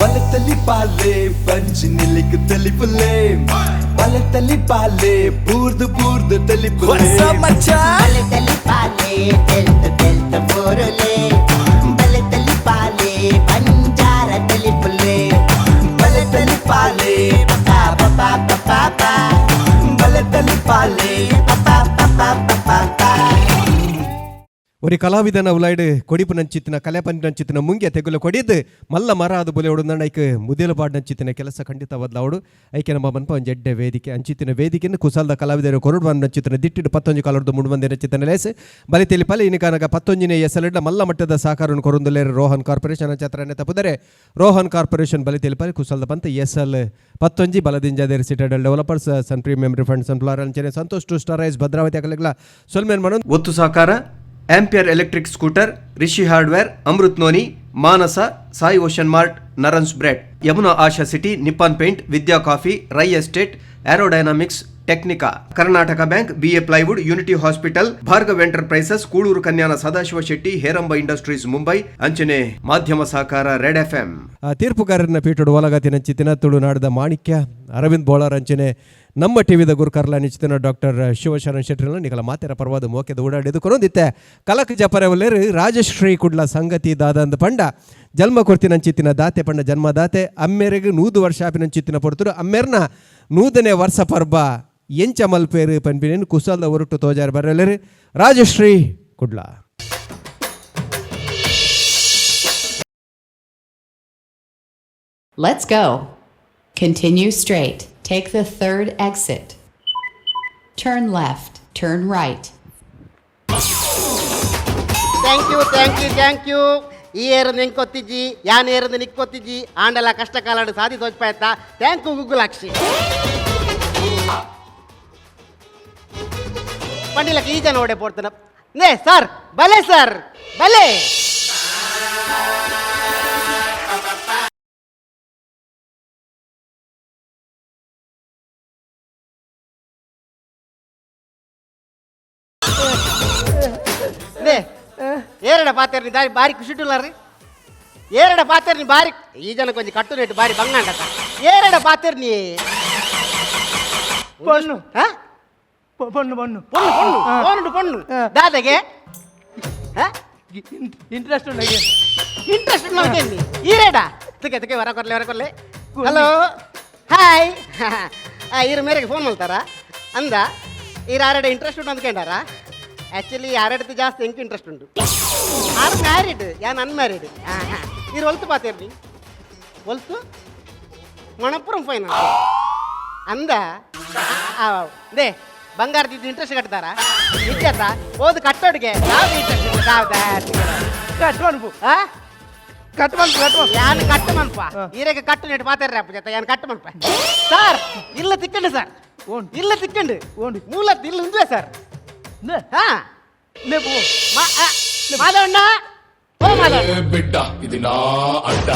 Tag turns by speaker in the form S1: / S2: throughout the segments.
S1: ಬಲತಲಿ ಪಾಲೆ ಬಂಜಿ ನಿಲಿಕ್ ತಲಿಪುಲೆ ಬಲತಲಿ ಪಾಲೆ ಬೂರ್ದು ಬೂರ್ದು ತಲಿಪುಲೆ.
S2: ಬಲತಲಿ ಪಾಲೆ ತೆಲ್ತ ತೆಲ್ತ ಬೋರುಲೆ, ಬಲತಲಿ ಪಾಲೆ ಬಂಜಾರ ತಲಿಪುಲೆ,
S1: ಬಲತಲಿ ಪಾಲೆ
S2: ಪಾ ಪಾ ಪಾ ಪಾ ಪಾ,
S1: ಬಲತಲಿ ಪಾಲೆ
S2: ಪಾ ಪಾ ಪಾ ಪಾ ಪಾ.
S3: ಒರಿ ಕಲಾವಿದನ ಉಲಾಯ್ಡ್ ಕೊಡಿಪು ನಂಚಿತ್ತಿನ ಕಲೆ ನಂಚಿತ್ತಿನ ಮುಂಗೆ ತೆಗುಲು ಕೊಡಿದ್ ಮಲ್ಲ ಮರ ಅದು ಬುಲೆ ಉಡುಂದಣ್ಣ ಐಕ್ ಮುದೇಲು ಪಾಡ್ ನಂಚಿತ್ತಿನ ಕೆಲಸ ಖಂಡಿತ ಬದಲಾವಡು. ಐಕೆ ನಮ್ಮ ಮನ್ಪ ಒಂಜಿ ಎಡ್ಡೆ ವೇದಿಕೆ ಅಂಚಿತ್ತಿನ ವೇದಿಕೆಯನ್ನು ಕುಸಲ್ದ ಕಲಾವಿದರು ಕೊರಡು ಬಂದ ನಂಚಿತ್ತಿನ ದಿಟ್ಟಿಡು ಪತ್ತೊಂಜಿ ಕಾಲರ್ದು ಮುಡು ಮಂದಿ ನಂಚಿತ್ತಿನ ಲೇಸ್ ಬಲಿ ತೆಲಿಪಲೆ ಇನಿಕಾನಗ ಪತ್ತೊಂಜಿನೇ ಎಸಲಿಡ್ಡ ಮಲ್ಲ ಮಟ್ಟದ ಸಹಕಾರವನ್ನು ಕೊರೊಂದುಲೇರು ರೋಹನ್ ಕಾರ್ಪೊರೇಷನ್ ಛತ್ರನೆ ತಪ್ಪುದರೆ ರೋಹನ್ ಕಾರ್ಪೊರೇಷನ್ ಬಲಿ ತೆಲಿಪಲೆ ಕುಸಲ್ದ ಪಂತ ಎಸಲ್ ಪತ್ತೊಂಜಿ ಬಲದಿಂಜಾದೇರು Citadel Developers Sun Premium Refund Sun Flower ಅಂಚನೆ ಸಂತೋಷ್ ಟು ಸ್ಟಾರ್ ರೈಸ್ ಭದ್ರಾವತಿ ಅಕಲೆಗ್ಲ ಸೊಲ್ಮೇನ್ ಮನೋ.
S4: ಒತ್ತು ಸಹಕಾರ Ampere electric scooter, Rishi hardware, Amrut Noni, Manasa, Sai Ocean Mart, Narans bread, Yamuna Asha City, Nippon Paint, Vidya coffee, Rai Estate, Aerodynamics, Technica, Karnataka Bank, BA Plywood, Unity Hospital, Bhargav Enterprises, Kudur Kanyana Sadashiva Shetty, Heramba Industries Mumbai, ಅಂಚನೆ ಮಾಧ್ಯಮ ಸಹಕಾರ red FM.
S3: ಆ ತೀರ್ಪುಗಾರರನ್ನ ಪೀಠೋಡು ಒಲಗತಿ ನಂಚಿತಿನ ತುಳುನಾಡದ ಮಾಣಿಕ್ಯ ಅರವಿಂದ್ ಬೋಳಾರ್ ಅಂಚನೆ ನಮ್ಮ ಟಿವಿದ ಗುರುಕರ್ಲ ನಿಚಿತಿನ doctor Shivasharan ಶೆಟ್ಟರ್ನ ನಿಕಲ ಮಾತೆರ ಪರವಾದ ಮೋಕೆದ ಓಡಾಡಿದ್ದು ಕೊರೊಂದಿತ್ತೆ. ಕಲಕ್ ಜಪರವಲ್ಲೇರು ರಾಜಶ್ರೀ ಕುಡ್ಲ ಸಂಗತಿ ದಾದಂದ ಪಂಡ ಜನ್ಮ ಕೊರ್ತಿನಂಚಿತ್ತಿನ ದಾತೆ ಪಂಡ ಜನ್ಮದಾತೆ ಅಮ್ಮೆರೆಗ್ 100 ವರ್ಷ ಆಪಿನಂಚಿತ್ತಿನ ಪೊರ್ತುರು ಅಮ್ಮೆರ್ನ 100ನೇ ವರ್ಷ ಪರ್ಬ ಎಂಚ ಮಲ್ಪೇರು ಪನ್ಪಿನೇನು ಕುಸಲ್ದ ಒರಟು ತೋಜಾರು ಬರಲೇರು Rajashree Kudla.
S5: Let's go. Continue straight. Take the third exit. Turn left. Turn right.
S6: Thank you, thank you, thank you. ಈ ಏರು ನಿಂಕೊತ್ತಿಜ್ಜಿ, ಯಾನ್ ಏರು ನಿಕ್ಕೊತ್ತಿಜ್ಜಿ, ಆಂಡಲ ಕಷ್ಟ ಕಾಲಾಡು ಸಾಧಿ ತೋಚ್ಪಾಯ್ತ. Thank you ಗುಗ್ಗುಲಾಕ್ಷಿ. ಪಂಡಿಲಕ್ಕೆ ಈ ಜನ ಓಡೆ ಪೋಡ್ತಾನ ನೇ ಸರ್, ಬಲೆ ಸರ್, ಬಲೆ. ನೇ ಏರಡ ಪಾತೇರ್ನಿ ದಾರಿ ಬಾರಿ ಖುಷಿಟುಲ್ಲಾರಿ. ಏರಡ ಪಾತೇರ್ನಿ ಬಾರಿ ಈ ಜನ ಕೊಂಚ ಕಟ್ಟು ನೆಟ್ಟು ಬಾರಿ ಬಂಗಾಂಡತ. ಏರಡ ಪಾತೇರ್ನಿ?
S7: ಪೊಣ್ಣು.
S6: ಹಾ?
S7: ಪೊಣ್ಣು ಪೊಣ್ಣು.
S6: ಪೊಣ್ಣು ಪೊಣ್ಣು ಪೊಣ್ಣು ಪೊಣ್ಣು ದಾದಾಗೆ.
S7: ಇಂಟ್ರೆಸ್ಟ್ ಉಂಡು.
S6: ಇಂಟ್ರೆಸ್ಟ್ ಉಂಟು ಈರೇಡ ತುಕೆ ತುಕೆ ವರ ಕೊರ್ಲೆ ವರ ಕೊರ್ಲೆ. Hello, hi. ಈರು ಮೇರೆಗೆ ಫೋನ್ ಮಾಡ್ತಾರ ಅಂದ ಈರು ಆರಡ ಇಂಟ್ರೆಸ್ಟ್ ಉಂಟು ಅಂದ್ಕೊಂಡಾರ. ಆ್ಯಕ್ಚುಲಿ ಆರಡ್ದು ಜಾಸ್ತಿ ಎಂಕ್ ಇಂಟ್ರೆಸ್ಟ್ ಉಂಟು. ಆರು ಮ್ಯಾರಿಡ್, ಯಾನ್ ಅನ್ಮ್ಯಾರಿಡ್. ಈರು ಒಲ್ತು ಪಾತೇರ್ನಿ? ಒಲ್ತು? ಮಣಪ್ಪುರಂ ಫೈನಾನ್ಸ್ ಅಂದ they ಬಂಗಾರದಿದ್ದು ಇಂಟ್ರೆಸ್ಟ್ ಕಟ್ತಾರ ನಿಜ ಓದು ಕಟ್ಟೋಡಿಗೆ ಯಾವ್ದು ಇಂಟ್ರೆಸ್ಟ್ ಯಾವ್ದು?
S7: ಕಟ್ ಮನ್ಪು.
S6: ಆ?
S7: ಕಟ್ ಮನ್ಪು, ಕಟ್ ಮನ್ಪು.
S6: ಯಾನ್ ಕಟ್ಟು ಮನ್ಪ. ಈರೆಗೆ ಕಟ್ಟು ನೆಟ್ಟು ಮಾತಾಡ್ರಿ ಅಪ್ಪ ಜೊತೆ. ಯಾನ್ ಕಟ್ಟು ಮನ್ಪ ಸರ್. ಇಲ್ಲ ತಿಕ್ಕಂಡು ಸರ್.
S7: ಓಂಡು.
S6: ಇಲ್ಲ ತಿಕ್ಕಂಡು.
S7: ಓಂಡು.
S6: ಮೂಲ ಇಲ್ಲ ಉಂದುವೆ ಸರ್.
S7: ನೇ.
S6: ಹಾ.
S7: ನೇ ಪೋ.
S6: ಮಾಧವಣ್ಣ, ಓ ಮಾಧವಣ್ಣ.
S8: ಬಿಡ್ಡ ಇದು ನಾ ಅಡ್ಡ.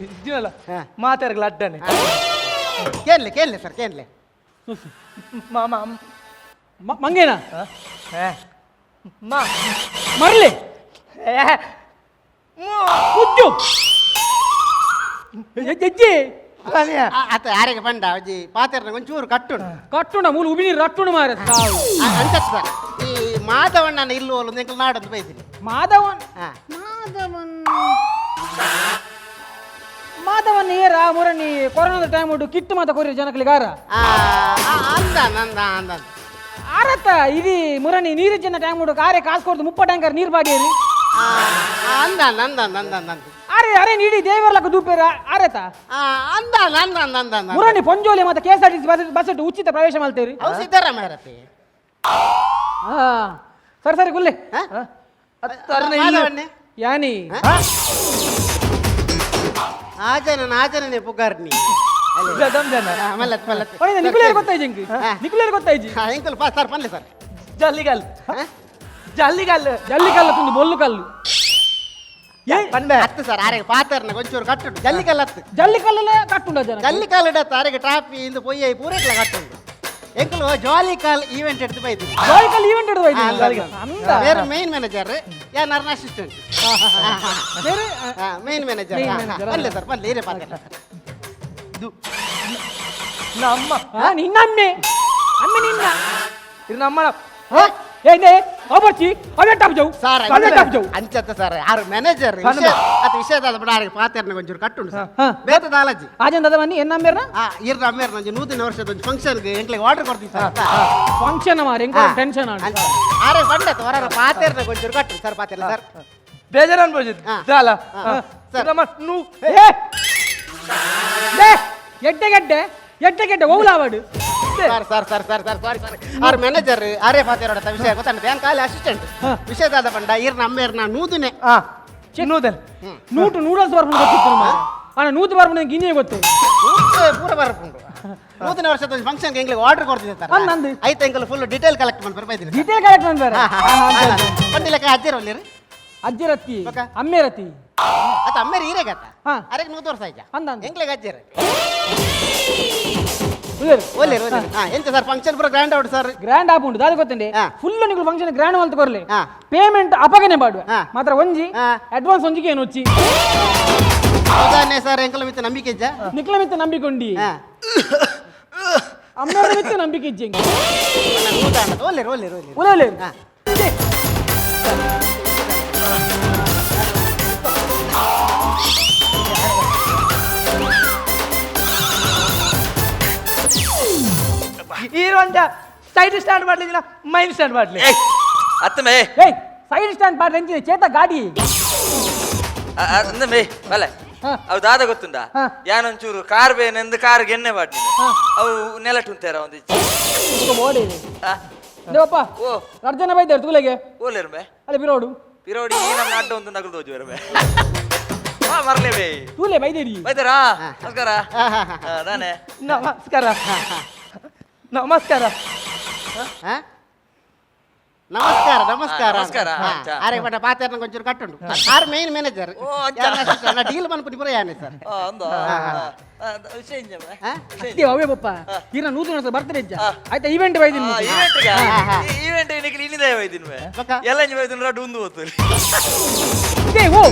S7: ಇಜ್ಜಿನಲ್ಲ.
S6: ಹಾ.
S7: ಮಾತಾಡ್ಗಲ ಅಡ್ಡನೆ.
S6: ಕೇನ್ಲೆ ಕೇನ್ಲೆ ಸರ್, ಕೇನ್ಲೆ.
S7: ಮಾಮ.
S9: ಮಂಗೇನ?
S7: ಮಾ.
S9: ಮರಲಿ.
S7: ಏ.
S9: ಕುಜ್ಜು ಹೆಜ್ಜೆ.
S7: ಅನಿಯ.
S6: ಅತ್ತ ಯಾರಿಗೆ ಪಂಡ ಅಜ್ಜಿ ಪಾತೆರ್ನ ಒಂಚೂರು ಕಟ್ಟುಂಡು.
S9: ಕಟ್ಟುಣ ಮೂಲು ಉಬಿ ನೀರು ರಟ್ಟುಣ ಮಾರ ತಾವು.
S6: ಅಂತ ಸರ್, ಈ ಮಾಧವಣ್ಣನ ಇಲ್ಲೂ ಒಂದು ಎಂಕಲ್ ನಾಡೊಂದು ಬೈದಿನಿ.
S9: ಮಾಧವನ್?
S6: ಹಾ.
S9: ಮಾಧವನ್, ಮಾಧವನ್ ಏರ ಮುರಣಿ ಕೊರೋನಾದ ಟೈಮ್ ಉಂಟು ಕಿಟ್ಟು ಮಾತ ಕೊರಿ ಜನಕಲಿಗಾರ.
S6: ಆ, ಆ, ಅಂದ ನಂದ ಅಂದ.
S9: ಆರತ್ತ ಇದು ಮುರಣಿ ನೀರು ಜನ ಟೈಮ್ ಉಂಟು ಕಾರೆ ಕಾಸು ಕೊಡ್ದು ಮುಪ್ಪ ಟ್ಯಾಂಕರ್ ನೀರು ಬಾಡಿಯರಿ.
S6: ಆ, ಅಂದ ನಂದ ನಂದ ನಂದ.
S9: ಅರೆ ಅರೆ ನೀಡಿ ದೇವರ್ಲಕ್ಕ ದೂಪೇರ ಆರತ.
S6: ಆ, ಅಂದ ನಂದ ನಂದ ನಂದ.
S9: ಮುರಣಿ ಪೊಂಜೋಲಿ ಮತ್ತೆ K S R T C bus bus ಉಚಿತ ಪ್ರವೇಶ ಮಾಡ್ತೇರಿ.
S6: ಅವು ಸಿದ್ದರಾಮಯ್ಯರತಿ.
S9: ಹಾ, ಸರಿ ಸರಿ ಗುಲ್ಲೆ.
S6: ಮಾಧವಣ್ಣೆ.
S9: ಯಾನಿ?
S6: ಆಜನ ಆಜನನೆ ಪುಗಾರ್ನಿ.
S7: ಜನ.
S6: ಮಲ್ಲತ್ ಮಲ್ಲತ್.
S9: ನಿಕುಲೇರ್ ಗೊತ್ತಾಯ್ತು ಇಂಕ್?
S6: ಹಾ.
S9: ನಿಕುಲೇರ್ ಗೊತ್ತಾಯ್ತು?
S6: ಎಂಕಲ್ ಪಾ ಸರ್, ಪನ್ಲೆ ಸರ್.
S7: ಜಲ್ಲಿಗಲ್ ಜಲ್ಲಿಗಲ್.
S9: ಜಲ್ಲಿ ಕಲ್ಲು ತುಂಡು ಬೊಲ್ಲು ಕಲ್ಲು.
S7: ಪನ್ಬೆ.
S6: ಹತ್ತು ಸರ್, ಆರೆಗೆ ಪಾತರ್ನ ಒಂಚೂರು ಕಟ್ಟುಂಡು ಜಲ್ಲಿಕಲ್ ಹತ್ತು.
S9: ಜಲ್ಲಿ ಕಲ್ಲಲ್ಲ ಕಟ್ಟುಂಡ ಜನ.
S6: ಜಲ್ಲಿಕಲ್ ಇಡತ್ತ ಆರೆಗೆ ಟ್ರಾಫಿ ಇಂದು ಪೊಯ್ಯ ಪೂರೈಟ್ಲ ಕಟ್ಟುಂಡು. ಎಂಕುಲು ಜಾಲಿ ಕಾಲ್ ಈವೆಂಟ್ ಎಡ್ದು ಬೈದು.
S9: ಜಾಲಿ ಕಾಲ್ ಈವೆಂಟ್ ಎಡ್ದು ಬೈದು. ಅಂದ
S6: ಬೇರೆ ಮೇನ್ ಮ್ಯಾನೇಜರ್ ಯಾ ನರ್ನ ಅಸಿಸ್ಟೆಂಟ್.
S9: ಬೇರೆ
S6: ಮೇನ್ ಮ್ಯಾನೇಜರ್. ಬಲ್ಲೆ ಸರ್ ಬಲ್ಲೆ ಇರೇ ಪಾತ್ರ.
S7: ಇದು ನಮ್ಮ
S9: ನಿನ್ನ ಅಮ್ಮೆ ಅಮ್ಮೆ ನಿನ್ನ
S7: ಇದು ನಮ್ಮ
S6: ಅಂಚತ್ತ ಸರ್ ಆರು ಮ್ಯಾನೇಜರ್ ಅದು ವಿಷಯದ ಬಿಡ ಆರಿಗೆ ಪಾತೆರ್ನ ಒಂಚೂರು ಕಟ್ಟುಂಡು ಸರ್ ಬೇತ ದಾಲಜಿ
S9: ಆಜನ್ ದಾದ ಬನ್ನಿ ಎನ್ನ ಅಮ್ಮೇರ್ನ
S6: ಇರ್ನ ಅಮ್ಮೇರ್ನ ಒಂಜಿ ನೂತನ ವರ್ಷದ ಒಂಜಿ ಫಂಕ್ಷನ್ಗೆ ಎಂಕ್ಲೆಗ್ ಆರ್ಡರ್ ಕೊಡ್ತೀವಿ ಸರ್.
S9: ಫಂಕ್ಷನ್ ಮಾರೆ ಎಂಕ ಟೆನ್ಷನ್ ಆಂಡ್
S6: ಆರೆ ಬಂಡತ ಹೊರ ಪಾತೆರ್ನ ಒಂಚೂರು ಕಟ್ಟು ಸರ್ ಪಾತೆರ್ನ ಸರ್
S7: ಬೇಜಾರು ಅನ್ಬೋದು ದಾಲ
S6: ಸರ್
S7: ನಮ್ಮ ನೂ
S9: ಎಡ್ಡೆ ಗೆಡ್ಡೆ ಎಡ್ಡೆ ಗೆಡ್ಡೆ ಓಲಾವಡು.
S6: Sir sir sir sir sir sorry sorry R manager ಆರೇ ಪಾತೆರೋಡ ವಿಷಯ ಗೊತ್ತಾಗ್ತದೆ ಏನ್ ಖಾಲಿ ಅಸಿಸ್ಟೆಂಟ್ ವಿಷಯದಾದ ಬಂಡ ಇರ್ನ ಅಮ್ಮೇರ್ನ ನೂದುನೆ
S7: ನೂದಲ್
S9: ನೂಟು ನೂಡಲ್ಸ್ ಬರ್ಪುಂಡು ಗೊತ್ತಿತ್ತು ಅಣ್ಣ ನೂತು ಬರ್ಪುಂಡು ಗಿನ್ನೆ ಗೊತ್ತು
S6: ಪೂರ ಬರ್ಪುಂಡು ನೂತನ ವರ್ಷದ ಫಂಕ್ಷನ್ ಎಂಗ್ಲಿಗೆ ಆರ್ಡರ್ ಕೊಡ್ತಿದ್ದೆ ಸರ್. ಐತೆ ಎಂಕಲ್ ಫುಲ್ ಡೀಟೇಲ್ ಕಲೆಕ್ಟ್ ಮಾಡಿ ಬರ್ಬೈದಿನಿ.
S9: ಡೀಟೇಲ್ ಕಲೆಕ್ಟ್ ಮಾಡ್ತಾರೆ
S6: ಪಂಡಿಲಕ್ಕ ಅಜ್ಜಿರಲ್ಲಿರಿ
S9: ಅಜ್ಜಿರತ್ತಿ ಅಮ್ಮೇರತಿ
S6: ಅತ್ತ ಅಮ್ಮೇರಿ ಈರೇಗತ್ತ ಅರೆಗೆ 100 ವರ್ಷ ಆಯ್ತಾ ಎಂಗ್ಲಿಗೆ ಅಜ್ಜಿರ ಒಳ್ಳೆ ಎಂತ ಸರ್ ಫಂಕ್ಷನ್ ಪೂರ ಗ್ರ್ಯಾಂಡ್ ಔಟ್ ಸರ್.
S9: ಗ್ರ್ಯಾಂಡ್ ಆಪುಂಡು ದಾದ ಗೊತ್ತುಂಡೆ ಫುಲ್ ನಿಗಳು ಫಂಕ್ಷನ್ ಗ್ರ್ಯಾಂಡ್ ಮಲ್ತ ಕೊರ್ಲೆ ಪೇಮೆಂಟ್ ಅಪಗನೆ ಬಾಡುವ ಮಾತ್ರ ಒಂಜಿ ಅಡ್ವಾನ್ಸ್ ಒಂಜಿಗೆ ಏನು వచ్చಿ
S6: ಹೌದಾನೆ ಸರ್ ಎಂಕಲ ಮಿತ್ತ ನಂಬಿಕೆ ಇಜ್ಜ
S9: ನಿಕ್ಲ ಮಿತ್ತ ನಂಬಿಕೊಂಡಿ ಅಮ್ಮರ ಮಿತ್ತ ನಂಬಿಕೆ ಇಜ್ಜೆ
S6: ಒಳ್ಳೆ ಒಳ್ಳೆ ಒಳ್ಳೆ
S9: ಒಳ್ಳೆ
S7: ಈರೊಂದ ಸೈಡ್ ಸ್ಟ್ಯಾಂಡ್ ಮಾಡ್ಲಿಲ್ಲ ಮೈನ್ ಸ್ಟ್ಯಾಂಡ್ ಮಾಡ್ಲಿ
S10: ಅತ್ತಮೇ
S9: ಏಯ್ ಸೈಡ್ ಸ್ಟ್ಯಾಂಡ್ ಪಾಡ್ರೆ ಎಂಚಿನ ಚೇತ ಗಾಡಿ
S10: ಅಂದಮೇ ಬಲೆ ಅವು ದಾದ ಗೊತ್ತುಂಡ ಯಾನೊಂಚೂರು ಕಾರ್ ಬೇನೆಂದು ಕಾರ್ ಗೆನ್ನೆ ಬಾಡ್ಲಿ ಅವು ನೆಲಟುಂತೇರ ಒಂದು
S9: ದೇವಪ್ಪ ಓ ಅರ್ಜನ ಬೈದೇರು ತೂಲೆಗೆ
S10: ಓಲೇರ್ಮೆ
S9: ಅಲ್ಲ ಬಿರೋಡು
S10: ಬಿರೋಡಿ ಈ ನಮ್ಮ ಅಡ್ಡ ಒಂದು ನಗಲು ತೋಜು ಬರಮೆ ಮರ್ಲೆ ಬೇ
S9: ತೂಲೆ ಬೈದೇರಿ
S10: ಬೈದಾರಾ ನಮಸ್ಕಾರ ದಾನೆ
S7: ನಮಸ್ಕಾರ ನಮಸ್ಕಾರ
S6: ನಮಸ್ಕಾರ ನಮಸ್ಕಾರ
S10: ನಮಸ್ಕಾರ
S6: ಅರೆ ಬಟ ಪಾತೆರ್ನ ಒಂಚೂರು ಕಟ್ಟುಂಡು ಆರ್ ಮೇನ್ ಮ್ಯಾನೇಜರ್ ಡೀಲ್ ಮನ್ಪುನಿ ಪೂರ ಯಾನೆ ಸರ್
S9: ಅವೇ ಬಪ್ಪ ಇನ್ನ ನೂತನ ವರ್ಷ ಬರ್ತಡೇ ಇಜ್ಜ ಆಯ್ತಾ ಈವೆಂಟ್ ಬೈದಿನಿ
S10: ಈವೆಂಟ್ ನಿಕ್ಲಿ ಇನ್ನಿದೆ ಬೈದಿನ ಎಲ್ಲ ಇಂಜ ಬೈದಿನ ರಡ್ಡು ಉಂದು ಹೋತು
S9: ಓ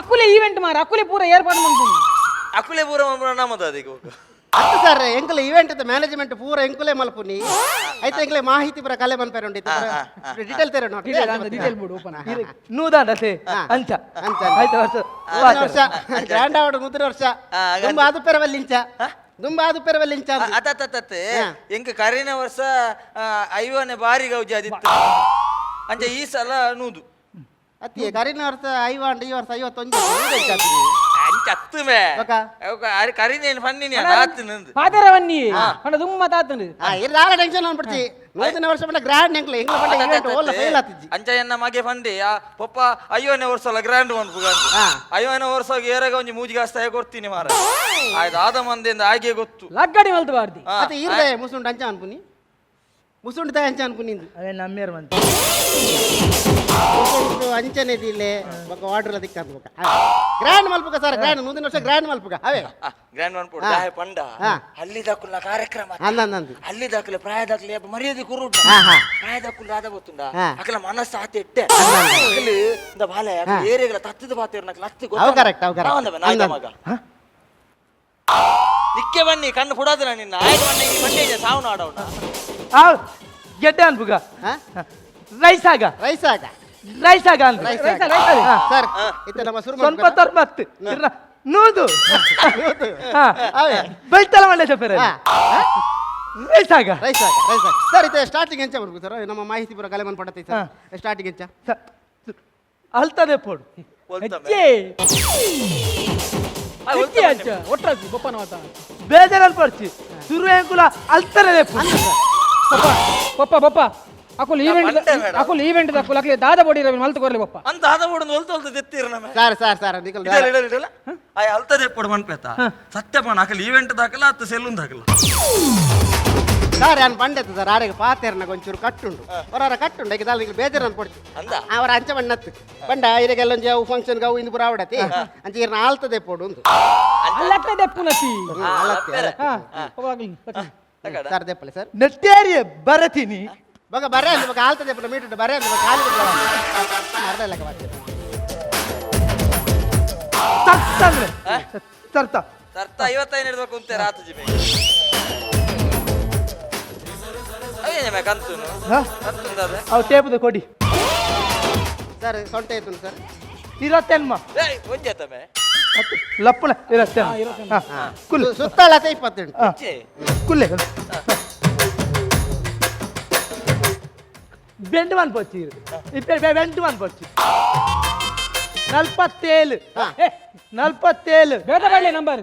S9: ಅಕುಲೆ ಈವೆಂಟ್ ಮಾರ ಅಕುಲೆ ಪೂರ ಏರ್ಪಾಡು ಮನ್ಪುನಿ
S10: ಅಕುಲೆ ಪೂರ ನಮ್ಮದು ಅದಕ್ಕೆ
S6: ಅತ್ತು ಸರ್ ಎಂಕುಲೆ ಈವೆಂಟ್ ಮ್ಯಾನೇಜ್ಮೆಂಟ್ ಪೂರ ಎಂಕುಲೆ ಮಲ್ಪುನಿ ಐತೆ ಎಂಕಲೆ ಮಾಹಿತಿ ಪೂರ ಕಲೆ ಮನ್ಪೇರು ಡೀಟೇಲ್ ತೇರು ನೋಡಿ
S9: ಡೀಟೇಲ್ ಬಿಡು ಓಪನ್
S7: ನೂದಾಂಡತೆ ಅಂಚ
S6: ಅಂಚ
S7: ಆಯ್ತು ವರ್ಷ
S6: ವರ್ಷ ಗ್ರ್ಯಾಂಡ್ ಆವಡು ನೂತನ ವರ್ಷ ದುಂಬ ಅದು ಪೆರವಲ್ಲಿಂಚ ದುಂಬ ಅದು ಪೆರವಲ್ಲಿಂಚ
S10: ಅತ್ತತ್ತೆ ಎಂಕ ಕರಿನ ವರ್ಷ ಐವನೇ ಬಾರಿ ಗೌಜಿ ಅದಿತ್ತು ಅಂಚ ಈ ಸಲ ನೂದು
S6: ಅತ್ತಿ ಕರಿನ ವರ್ಷ ಐವಾಂಡ್ ಈ ವರ್ಷ 51
S10: ಅಂಚ ಅತ್ತುಮೆ ಕರಿನೇನು ಫನ್ನಿನಿ ಆತು
S9: ಪಾದರ ಬನ್ನಿ ಅಣ್ಣ ತುಂಬ ತಾತನು
S6: ಇರ್ದಾಲ ಟೆನ್ಷನ್ ಅನ್ಬಿಡ್ತಿ ನೂತನ ವರ್ಷ ಬಂಡ ಗ್ರ್ಯಾಂಡ್ ಎಂಕ್ಲೆ ಎಂಕ್ಲ ಬಂಡ ಈವೆಂಟ್ ಓಲ್ಲ ಫೇಲ್ ಆತಿಜ್ಜಿ
S10: ಅಂಚ ಎನ್ನ ಮಗೆ ಫಂಡಿ ಆ ಪಪ್ಪ 50ನೇ ವರ್ಷ ಅಲ್ಲ ಗ್ರ್ಯಾಂಡ್ ಮನ್ಪುಗ 50ನೇ ವರ್ಷ ಏರಾಗ ಒಂಜಿ ಮೂಜಿಗಾಸ್ತಾಯ ಕೊಡ್ತೀನಿ ಮಾರ ಆಯ್ತು ಆದ ಮಂದಿಯಿಂದ ಹಾಗೆ ಗೊತ್ತು
S9: ಲಗ್ಗಡಿ ಮಲ್ತು ಬಾರ್ದಿ
S6: ಅತ್ತೆ ಈರ್ದೆ ಮುಸುಂಡು ಅಂಚ ಅನ್ಪುನಿ ಮುಸುಂಡು ತಾಯಿ ಅಂಚ ಅನ್ಪುನಿ
S7: ಅವೇ ನಮ್ಮೇರ್ ಮಂತ
S6: ಮುಸುಂಡು ಅಂಚನೆ ದಿಲೆ ಬೊಕ ಆರ್ಡರ್ ದಿಕ್ಕ ಬೊಕ ಗ್ರ್ಯಾಂಡ್ ಮಲ್ಪುಗ ಸರ್ ಗ್ರ್ಯಾಂಡ್ ನೂತನ ವರ್ಷ ಗ್ರ್ಯಾಂಡ್ ಮಲ್ಪುಗ ಅವೇ
S10: ಗ್ರ್ಯಾಂಡ್ ಮನ್ಪುಡು ದಾಯ ಪಂಡ ಅಲ್ಲಿ ದಾಕುಲ್ನ ಕಾರ್ಯಕ್ರಮ ಅಲ್ಲಿ ದಾಕುಲ ಪ್ರಾಯ ದಾಕುಲ ಮರ್ಯಾದೆ ಕುರುಡು ಪ್ರಾಯ ದಾಕುಲ ದಾದ ಗೊತ್ತುಂಡ ಅಕಲ ಮನಸ್ಸು ಆತ ಎಟ್ಟೆ ಅಕಲು ಇಂದ ಬಾಲೆ ಏರಿಗಳ ತತ್ತದ ಬಾತೇರು ನಕಲ ಅತ್ತು
S6: ಅವು ಕರೆಕ್ಟ್ ಅವು ಕರೆಕ್ಟ್
S10: ಮಗ ನಿಕ್ಕೆ ಬನ್ನಿ ಕಣ್ಣು ಪುಡಾದಿನ ನಿನ್ನ ಆಯ್ತು ಬನ್ನಿ ಈ ಮಂಡೆ ಸಾವು ನಾಡವನ
S7: ಆ ಗೆಡ್ಡೆ ಅನ್ಪುಗ ರೈಸ್ ಆಗ
S6: ರೈಸ್ ಆಗ
S7: ರೈಸ್ ಆಗ ಅಂತ
S6: ರೈಸ್ ಸರ್ ಇತ್ತ ನಮ್ಮ ಸುರು
S7: ಸ್ವಲ್ಪ ತರ್ಮತ್ತು ನೂದು ಬೆಳ್ತಲ ಮಲ್ಲೆ ಚಪ್ಪರೆ ರೈಸ್ ಆಗ
S6: ರೈಸ್ ಆಗ ರೈಸ್ ಆಗ ಸರ್ ಇತ್ತ ಸ್ಟಾರ್ಟಿಂಗ್ ಎಂಚ ಬರ್ಬೇಕು ಸರ್ ನಮ್ಮ ಮಾಹಿತಿ ಪೂರ ಕಲೆ ಮನ್ ಪಡತ್ತೆ ಸರ್ ಸ್ಟಾರ್ಟಿಂಗ್ ಎಂಚ
S7: ಅಲ್ತದೆ ಪೋಡು ಬೇಜಾರಲ್ಲಿ ಪಡ್ಚಿ ಸುರು ಎಂಕುಲ ಅಲ್ತರೆ
S9: ಪಪ್ಪ ಪಪ್ಪ ಅಕುಲ್ ಈವೆಂಟ್ ಅಕುಲ್ ಈವೆಂಟ್ ಅಕುಲ್ ಅಕ್ಲೆ ದಾದ ಬೋಡಿ ರವಿ ಮಲ್ತು ಕೊರ್ಲೆ ಪಪ್ಪ
S10: ಅಂತ ದಾದ ಬೋಡಿ ಒಲ್ತು ಒಲ್ತು ದೆತ್ತೀರ ನಮೆ
S6: ಸರ್ ಸರ್ ಸರ್ ನಿಕಲ್
S10: ಇಡಲ ಇಡಲ ಇಡಲ ಆಯ್ ಅಲ್ತದೆ ಪೋಡು ಮನ್ಪೇತ ಸತ್ಯ ಪಣ ಅಕಲ್ ಈವೆಂಟ್ ದಾಕಲ ಅತ್ತ ಸೆಲ್ಲುನ್ ದಾಕಲ
S6: ಸರ್ ಯಾನ್ ಬಂಡೆತ್ತು ಸರ್ ಆರೆಗೆ ಪಾತೆರ್ನ ಒಂಚೂರು ಕಟ್ಟುಂಡು ಹೊರರ ಕಟ್ಟುಂಡು ಈಗ ದಾಲ್ ಬೇಜಾರು ಅನ್ಪೊಡ್ಚಿ ಅವರ ಅಂಚ ಬಣ್ಣತ್ತು ಬಂಡ ಇರಗೆಲ್ಲ ಒಂಜಿ ಅವು ಫಂಕ್ಷನ್ ಅವು ಇಂದು ಪೂರ ಆವಡತಿ ಅಂಚ ಇರ್ನ ಆಲ್ತದೆ ಪೋಡು ಒಂದು
S9: ಅಲ್ಲತ್ತೆ ದೆಪ್ಪುನತಿ
S6: ಅಲತ್ತೆ Sir ದೆಪ್ಪಲೆ sir
S7: ನೆಟ್ಟೇರಿಯ ಬರತೀನಿ
S6: ಬಗ ಬರೇ ಅಂದ ಬಗ ಆಲ್ತದೆ ಪುನ ಮೀಟು ಬರೇ ಅಂದ ಬಗ ಕಾಲು ಮರದ ಲೆಕ್ಕ ಬರ್ತೀನಿ
S7: ತರ್ತಂದ್ರೆ ತರ್ತ
S10: ತರ್ತ 55 ಹಿಡ್ದು ಕುಂತೆ ರಾತು ಜಿಮೆ ಅವೇನೇ ಕಂತುನು ಕಂತುಂದದ
S7: ಅವು ಟೇಪದ ಕೊಡಿ
S6: ಸರ್ ಸೊಂಟ ಇತ್ತು ಸರ್
S7: ಇರತ್ತೆನ್ಮ
S10: ಏಯ್ ಒಂಜೇತಮೆ
S7: ಲಪ್ಪಣ ಇರತ್ತೆ ಕುಲ್ಲೆ
S6: ಸುತ್ತಳತೆ 28
S7: ಕುಲ್ಲೆ ಬೆಂಡು ಮನ್ ಪೊಚ್ಚಿ ಇಪ್ಪೆ ಬೆಂಡು ಮನ್ ಪೊಚ್ಚಿ 47 47
S9: ಬೇತ ಬಳ್ಳಿ ನಂಬರ್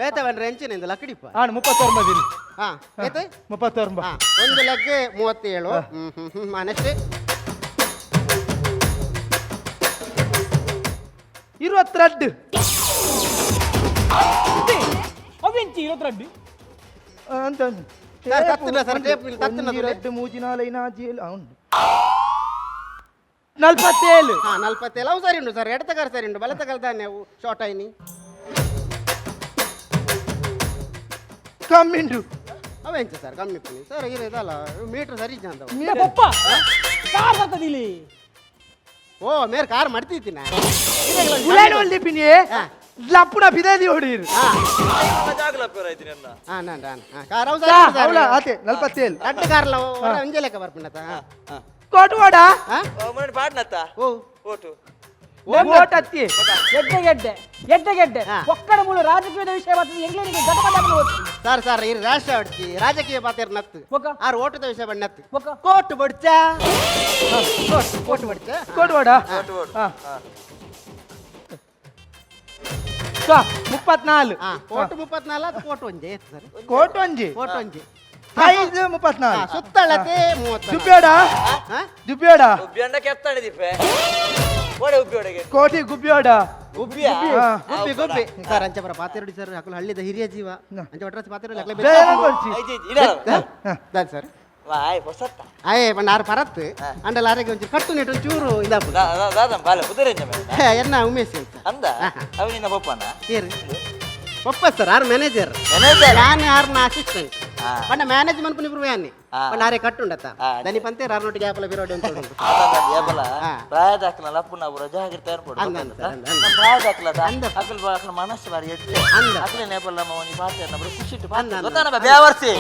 S6: ಬೇತ ಬಂದ್ರೆ ಎಂಚಿನಿಂದ ಲಕ್ಕಡಿಪ್ಪ
S7: ಹಾಂ 39
S6: ಹಾಂ ಏತು
S7: 39
S6: ಹಾಂ ಒಂದು ಲೆಗ್ 37 ಹ್ಞೂ ಹ್ಞೂ ಹ್ಞೂ ನೆಕ್ಸ್ಟ್
S7: 22
S9: ಅವೆಂಚಿ 22
S7: ಅಂತ
S6: ಸರ್ ತತ್ತಿನ ಸರ್ ಟೇಪ್ ಇಲ್ಲ ತತ್ತಿನ
S7: 2 3 4 5 6 7 47
S6: ಹಾಂ 47 ಅವು ಸರಿ ಉಂಟು ಸರ್ ಎಡತಗಾರ ಸರಿ ಉಂಟು ಬಲತಗಾರ ತಾನೆ ಅವು ಶಾರ್ಟ್ ಆಯ್ನಿ
S7: ಕಮ್ಮಿ ಉಂಟು
S6: ಅವ ಎಂಚ ಸರ್ ಕಮ್ಮಿ ಪುನಿ ಸರ್ ಇರ ಇದಲ್ಲ ಮೀಟ್ರ್ ಸರಿ ಇಜ್ಜ ಅಂತ
S9: ಪಪ್ಪ ಕಾರ್ ಬರ್ತದೆ ಇಲ್ಲಿ
S6: ಓ ಮೇರ್ ಕಾರ್ ಮಾಡ್ತಿದ್ದೀನ
S7: ಉಲಾಡ್ ಒಳ್ಳಿ ಪಿನಿ ಲಪ್ಪುನ ಬಿದೇದಿ ಹೊಡೀರು
S6: ಹಾಂ ನಾನು ನಾನು ಹಾಂ ಕಾರ್ ಅವು ಸರಿ ಉಂಟು ಸರ್
S7: ಆತೆ 47
S6: ರಡ್ಡು ಕಾರ್ಲ ಒಂಜೆ ಲೆಕ್ಕ ಬರ್ಪುಂಡತ
S7: ಕೋಟು ವಾಡ
S10: ಪಾಡ್ನತ್ತ
S6: ಓ
S10: ಓಟು
S7: ಓಟ್ ಅತ್ತಿ
S9: ಎಡ್ಡೆ ಗೆಡ್ಡೆ ಎಡ್ಡೆ ಗೆಡ್ಡೆ ಒಕ್ಕಡ ಮೂಲ ರಾಜಕೀಯದ ವಿಷಯ ಬರ್ತದೆ ಎಂಗ್ಲೇನಿಗೆ ಗಡಬಡ
S6: ಸರ್ ಸರ್ ಈ ರಾಷ್ಟ್ರ ಹೊಡ್ತಿ ರಾಜಕೀಯ ಪಾತ್ರ ನತ್ತು ಆರು ಓಟದ ವಿಷಯ ಬಣ್ಣ ನತ್ತು ಕೋಟು ಬಡ್ಚ ಕೋಟು ಬಡ್ಚ
S7: ಕೋಟು ವಾಡ 34
S6: ಕೋಟು 34 ಅದು ಕೋಟು ಒಂಜೆ ಸರ್
S7: ಕೋಟು ಒಂಜಿ
S6: ಕೋಟು ಒಂಜಿ
S7: ಸೈಜ್ 34
S6: ಸುತ್ತಳತೆ 30
S7: ದುಬ್ಬೇಡ ದುಬ್ಬೇಡ
S10: ಉಬ್ಬಿಯಂಡ ಕೆತ್ತಾಣಿ ದಿಪ್ಪೆ ಓಡೆ ಉಬ್ಬಿಯೋಡೆಗೆ
S7: ಕೋಟಿ ಗುಬ್ಬಿಯೋಡ
S10: ಗುಬ್ಬಿಯ
S6: ಗುಬ್ಬಿ ಗುಬ್ಬಿ ಸರ್ ಅಂಚಪುರ ಪಾತೆರಡಿ ಸರ್ ಅಕುಲು ಹಳ್ಳಿದ ಹಿರಿಯ ಜೀವ ಅಂಚ ಒಟ್ರಾಸಿ ಪಾತೆರಡಿ ಅಕ್ಲೆ ಸರ್
S10: ವಾಯ್ ಹೊಸತ್ತ
S6: ಆಯ್ ಪಂಡ ಆರು ಪರತ್ ಅಂಡಲ ಆರೆಗೆ ಒಂಚೂರು ಕಟ್ಟು ನೆಟ್ಟು ಒಂಚೂರು ಇದಾಪು
S10: ದಾದಂ ಬಾಲೆ ಪುದರೆಂಜ
S6: ಎನ್ನ ಉಮೇಶ್ ಅಂತ
S10: ಅಂದ ಅವ ನಿನ್ನ ಪಪ್ಪನ
S6: ಏರು ಪಪ್ಪ ಸರ್ ಆರು ಮ್ಯಾನೇಜರ್ ನಾನು ಆರ್ನ ಅಸಿಸ್ಟೆಂಟ್ ಪಂಡ ಮ್ಯಾನೇಜ್ ಮನ್ಪುನಿ ಇಬ್ರು ಯಾನೆ ಪಂಡ ಆರೆ ಕಟ್ಟುಂಡತ್ತ ದನಿ ಪಂತೆ ಆರ್ನೊಟ್ಟಿಗೆ ಆಪಲ ಬಿರೋಡಿ ಅಂತ ಉಂಟು
S10: ಏಬಲ ಪ್ರಾಯದಾಕ್ಲ ಲಪ್ಪುನ ಪೂರ ಜಾಗ್ರತೆ ಏರ್ಪಡು ಪ್ರಾಯದಾಕ್ಲ ಅಕಲ್ ಅಕಲ್ ಮನಸ್ಸು ಬಾರಿ ಎಡ್ಡೆ ಅಕಲೆ ನೇಪಲ್ ನಮ್ಮ ಒಂಜಿ ಪಾತೆ ನಮ್ಮ ಖುಷಿಟ್ಟು ಪಾತೆ ಗೊತ್ತಾನ ಬೇವರ್ಸಿ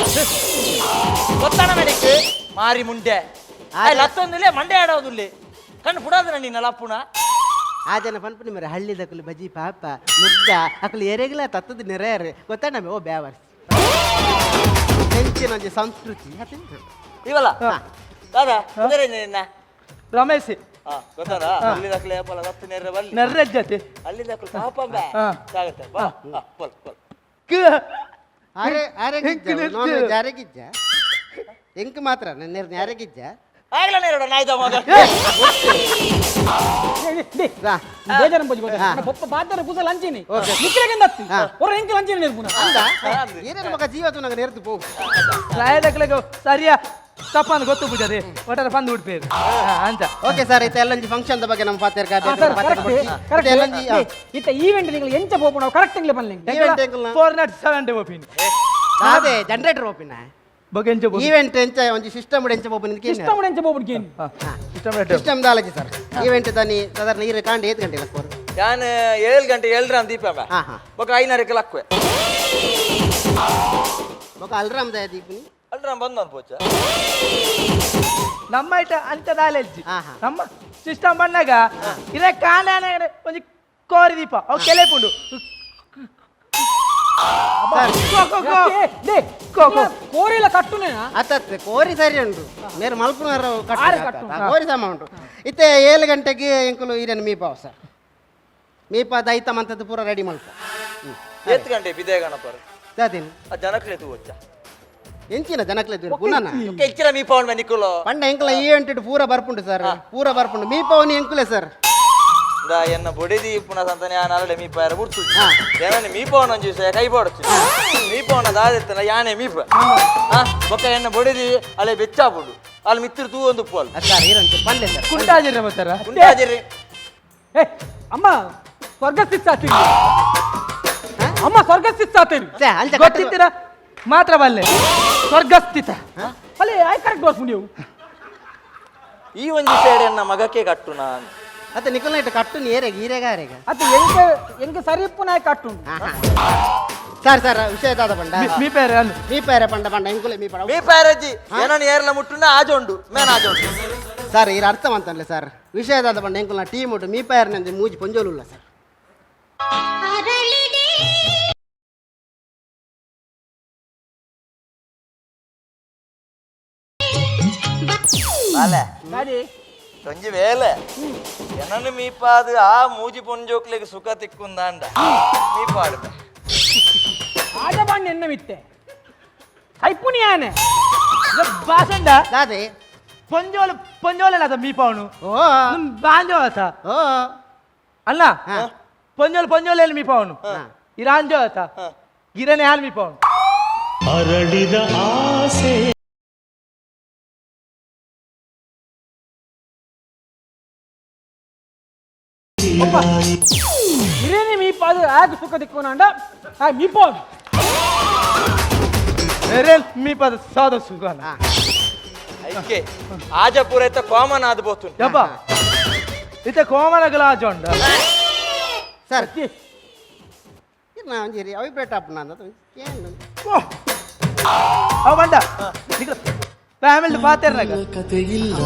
S10: ಗೊತ್ತಾನ ಮೇಡಕ್ಕೆ ಮಾರಿ ಮುಂಡೆ ಲತ್ತೊಂದಿಲ್ಲ ಮಂಡೆ ಆಡೋದಿಲ್ಲ ಕಣ್ಣು ಪುಡಾದ ನಿನ್ನ ಲಪ್ಪುನ
S6: ಆ ಜನ ಪನ್ಪುನಿ ಮರೆ ಹಳ್ಳಿದಕಲು ಬಜಿ ಪಾಪ ಮುಗ್ದ ಅಕಲು ಎರೆಗಲ ತತ್ತದ ನೆರೆಯರು ಗೊತ್ತಾನ ಓ ಬೇವರ್ಸಿ ಹೆಂಚಿನ ಒಂಜಿ ಸಂಸ್ಕೃತಿ
S10: ಇವಲ್ಲ ದಾದಾ ಕುದುರೆ ನಿನ್ನ
S7: ರಮೇಶ್
S10: ಗೊತ್ತಾರ ಅಲ್ಲಿ ದಾಖಲೆ ಏಪಲ ತತ್ತು ನೆರ್ರೆ ಬಲ್ಲಿ
S7: ನೆರ್ರೆ ಜೊತೆ
S10: ಅಲ್ಲಿ ದಾಖಲೆ ಪಾಪ ಬಾ ಜಾಗ್ರತೆ ಬಾ ಬೋಲ್ ಬೋಲ್
S6: ಅರೆ ಅರೆಗಿಜ್ಜ ನಾನ್ ವೆಜ್ ಅರೆಗಿಜ್ಜ ಎಂಕ್ ಮಾತ್ರ ನನ್ನ ಅರೆಗಿಜ್ಜ
S10: ಆಗಲ ನೇರಡ ನಾಯ್ದ ಮಗ
S9: ಬೇಜಾರು ಪೊಜಿ ಪಪ್ಪ ಬಾತರ ಕುಸಲ್ ಅಂಚಿನಿ ನಿಕ್ಲೆಗೆ ಅತ್ತಿ ಹೊರ ಎಂಕಲ್ ಅಂಚಿನಿ ನಿರ್ಪುನ
S6: ಅಂದ ಏನೇನು ಮಗ ಜೀವ ತುನಗ ನೆರ್ದು ಪೋಗು
S7: ಪ್ರಾಯದಕ್ಲೆಗ್ ಸರಿಯಾ ತಪ್ಪಂದು ಗೊತ್ತು ಪೂಜಾರಿ ಒಟ್ಟಾರೆ ಬಂದು ಉಡ್ಪೇರು ಅಂತ
S6: ಓಕೆ ಸರ್ ಇತ್ತ ಎಲ್ಲೊಂಜಿ ಫಂಕ್ಷನ್ ಬಗ್ಗೆ ನಮ್ಮ ಪಾತೇರ್
S9: ಕರೆಕ್ಟ್ ಇತ್ತ ಈವೆಂಟ್ ನೀವು ಎಂಚ ಪೋಪು ನಾವು ಕರೆಕ್ಟ್ ತಿಂಗ್ಲೆ ಪನ್ಲೆ
S7: 407 ಪೋಪಿನಿ
S6: ಅದೇ ಜನರೇಟರ್ ಪೋಪಿನ
S7: ಬಗೆಂಚ
S6: ಈವೆಂಟ್ ಎಂಚ ಒಂಜಿ ಸಿಸ್ಟಮ್ ಎಂಚ ಪೋಪಿನ
S9: ಸಿಸ್ಟಮ್ ಎಂಚ ಪೋಪುಡು ಕೇನ್
S6: ಸಿಸ್ಟಮ್ ದಾಲಜಿ ಸರ್ ಈವೆಂಟ್ ದಾನಿ ಸಾಧಾರಣ ಈರೆ ಕಾಂಡ ಏತ್ ಗಂಟೆ ಲಕ್ಕೋರು
S10: ಯಾನ್ 7 ಗಂಟೆ 7 ದೀಪ ಬೊಕ 5:30 ಲಕ್ಕುವೆ
S6: ಬೊಕ ಅಲ್ರಾಮ್ ದಯ ದೀಪನಿ
S10: ಅಲ್ರಾಮ್ ಬಂದು ಪೋಚ
S7: ನಮ್ಮ ಇಟ ಅಂಚ ದಾಲೆಜ್ಜಿ ನಮ್ಮ ಸಿಸ್ಟಮ್ ಬಂದಾಗ ಇದೇ ಕಾಂಡ ಒಂಜಿ ಕೋರಿ ದೀಪ ಅವು ಕೆಲೆಪುಂಡು
S9: ಕೋರಿಲ ಕಟ್ಟುನೇನಾ
S6: ಅತ್ತತ್ತೆ ಕೋರಿ ಸರಿ ಉಂಟು ಮೇರೆ ಮಲ್ಪುನಾರ ಕಟ್ಟು ಕೋರಿ ಸಮ ಉಂಟು ಇತ್ತೆ 7 ಗಂಟೆಗೆ ಎಂಕುಲು ಈರನ್ ಮೀಪಾವ ಸರ್ ಮೀಪ ದೈತ ಮಂತದ್ದು ಪೂರ ರೆಡಿ ಮಲ್ಪ
S10: ಏತ್ ಗಂಟೆ ಬಿದೆ ಗಣಪರು
S6: ದಾದೇನು
S10: ಆ ಜನಕ್ಲೆ ತೂ ವಚ್ಚ
S6: ಎಂಚಿನ ಜನಕ್ಲೆ ತೂ ಪುನಃ
S10: ಎಂಚಿನ ಮೀಪವನ್ ಮೆ ನಿಕ್ಕುಲು
S6: ಪಂಡ ಎಂಕುಲ ಈವೆಂಟ್ ಪೂರ ಬರ್ಪುಂಡು ಸರ್ ಪೂರ ಬರ್ಪುಂಡು ಮೀಪವನಿ ಎಂಕುಲೆ ಸರ್
S10: ದ ಎನ್ನ ಬೊಡೆದಿ ಪುನಃ ಸಂತಾನೆ ಆ ನಾಳೆ ಮೀಪಾರ ಬುಡ್ತು ಏನನೆ ಮೀಪವನ ಒಂಜಿ ವಿಷಯ ಕೈ ಬೋಡಚ್ಚು ಮೀಪವನ ದಾದೆತ್ತನ ಯಾನೆ ಮೀಪ ಬೊಕ್ಕ ಎನ್ನ ಬೊಡೆದಿ ಅಲೆ ಬೆಚ್ಚಾಪುಂಡು ಅಲ್ಲಿ ಮಿತ್ರ ತೂ ಒಂದು ಪೋಲ್
S6: ಸರ್ ಇರಂತೆ ಪಲ್ಲೆ ಸರ್
S7: ಕುಂಟಾಜಿರ ಮತ್ತಾರ
S10: ಕುಂಟಾಜಿರಿ
S9: ಏ ಅಮ್ಮ ಸ್ವರ್ಗ ಸ್ಥಿತಿ ಅಮ್ಮ ಸ್ವರ್ಗ ಸ್ಥಿತಿ
S7: ಗೊತ್ತಿತ್ತೀರಾ ಮಾತ್ರ ಬಲ್ಲೆ ಸ್ವರ್ಗಸ್ಥಿತ.
S9: ಅಲ್ಲೇ ಆಯ್ ಕರೆಕ್ಟ್ ಬರ್ಪುಂಡು
S10: ಈ ಒಂಜಿ ಸೈಡ್ ಎನ್ನ ಮಗಕ್ಕೆ ಕಟ್ಟು ನಾನು.
S6: ಅತ್ತೆ ನಿಕುಲ್ನ ಇಟ್ಟು ಕಟ್ಟು ನೇರೆಗೆ ಈರೆಗ ಆರೆಗ.
S9: ಅತ್ತೆ ಎಂಕ ಎಂಕ ಸರಿಪ್ಪು ನಾಯ್ ಕಟ್ಟು.
S6: ಸರ್ ಸರ್ ವಿಷಯ ದಾದ ಪಂಡ
S7: ಮೀ ಪೇರೆ ಅಲ್ಲ
S6: ಮೀ ಪೇರೆ ಪಂಡ ಪಂಡ ಎಂಕುಲೆ ಮೀ ಪಡ
S10: ಮೀ ಪೇರಜ್ಜಿ ಏನನ್ನ ಏರ್ಲ ಮುಟ್ಟುನ ಆಜೋಂಡು ಮೇನ ಆಜೋಂಡು.
S6: ಸರ್ ಇರ ಅರ್ಥ ಅಂತಲ್ಲ ಸರ್ ವಿಷಯ ದಾದ ಪಂಡ ಎಂಕುಲ್ನ ಟೀಮ್ ಉಂಟು ಮೀ ಪೇರ್ನಂದು ಮೂಜಿ ಪೊಂಜೋಲುಲ್ಲ ಸರ್.
S10: ಅಲೆ ಒಂಜಿ ವೇಲೆ ಏನನ್ನು ಮೀಪಾದು ಆ ಮೂಜಿ ಪೊಂಜೋಕ್ಲೆಗ್ ಸುಖ ತಿಕ್కుంದಾಂಡ ಮೀಪಾಡು.
S9: ಆಜ ಬಾಂಡ್ ಎನ್ನ ಮಿತ್ತೆ ಐಪುಣಿಯಾನೆ
S7: ಬಾಸಂಡ
S6: ದಾದೆ
S7: ಪೊಂಜೋಲು ಪೊಂಜೋಲೆಲ್ಲ ಮೀಪಾವನು
S6: ಓ
S7: ಬಾಂಜೋ ಆತ
S6: ಓ
S7: ಅಲ್ಲ ಪೊಂಜೋಲು ಪೊಂಜೋಲೆಲ್ಲ ಮೀಪಾವನು ಇರಾಂಜೋ ಆತ ಗಿರನೆ ಹಾಲು ಮೀಪಾವನು.
S11: ಅರಳಿದ ಆಸೆ
S9: ಇರೇನೆ ಮೀಪಾದು ಆಗ ಸುಖ ತಿಕ್ಕೋನಾಂಡ ಆ ಮೀಪಾದು
S7: ಮೀಪಾದ ಸಾದ ಸುಖ
S10: ಐಕೆ ಆಜಪುರ ಇತ್ತ ಕಾಮನ್ ಆದ ಬೋತು
S7: ಯಪ್ಪ ಇತ್ತ ಕಾಮನ್ ಆಗಲ ಆಜೋಂಡ
S6: ಸರ್ ನಾ ಒಂಜಿ ಅಭಿಪ್ರಾಯ ಆಪುನ ಏನು
S7: ಅವ ಬಂಡ ಫ್ಯಾಮಿಲಿ ಪಾತೆರ್ನಾಗ
S11: ಕಥೆಯಿಲ್ಲ.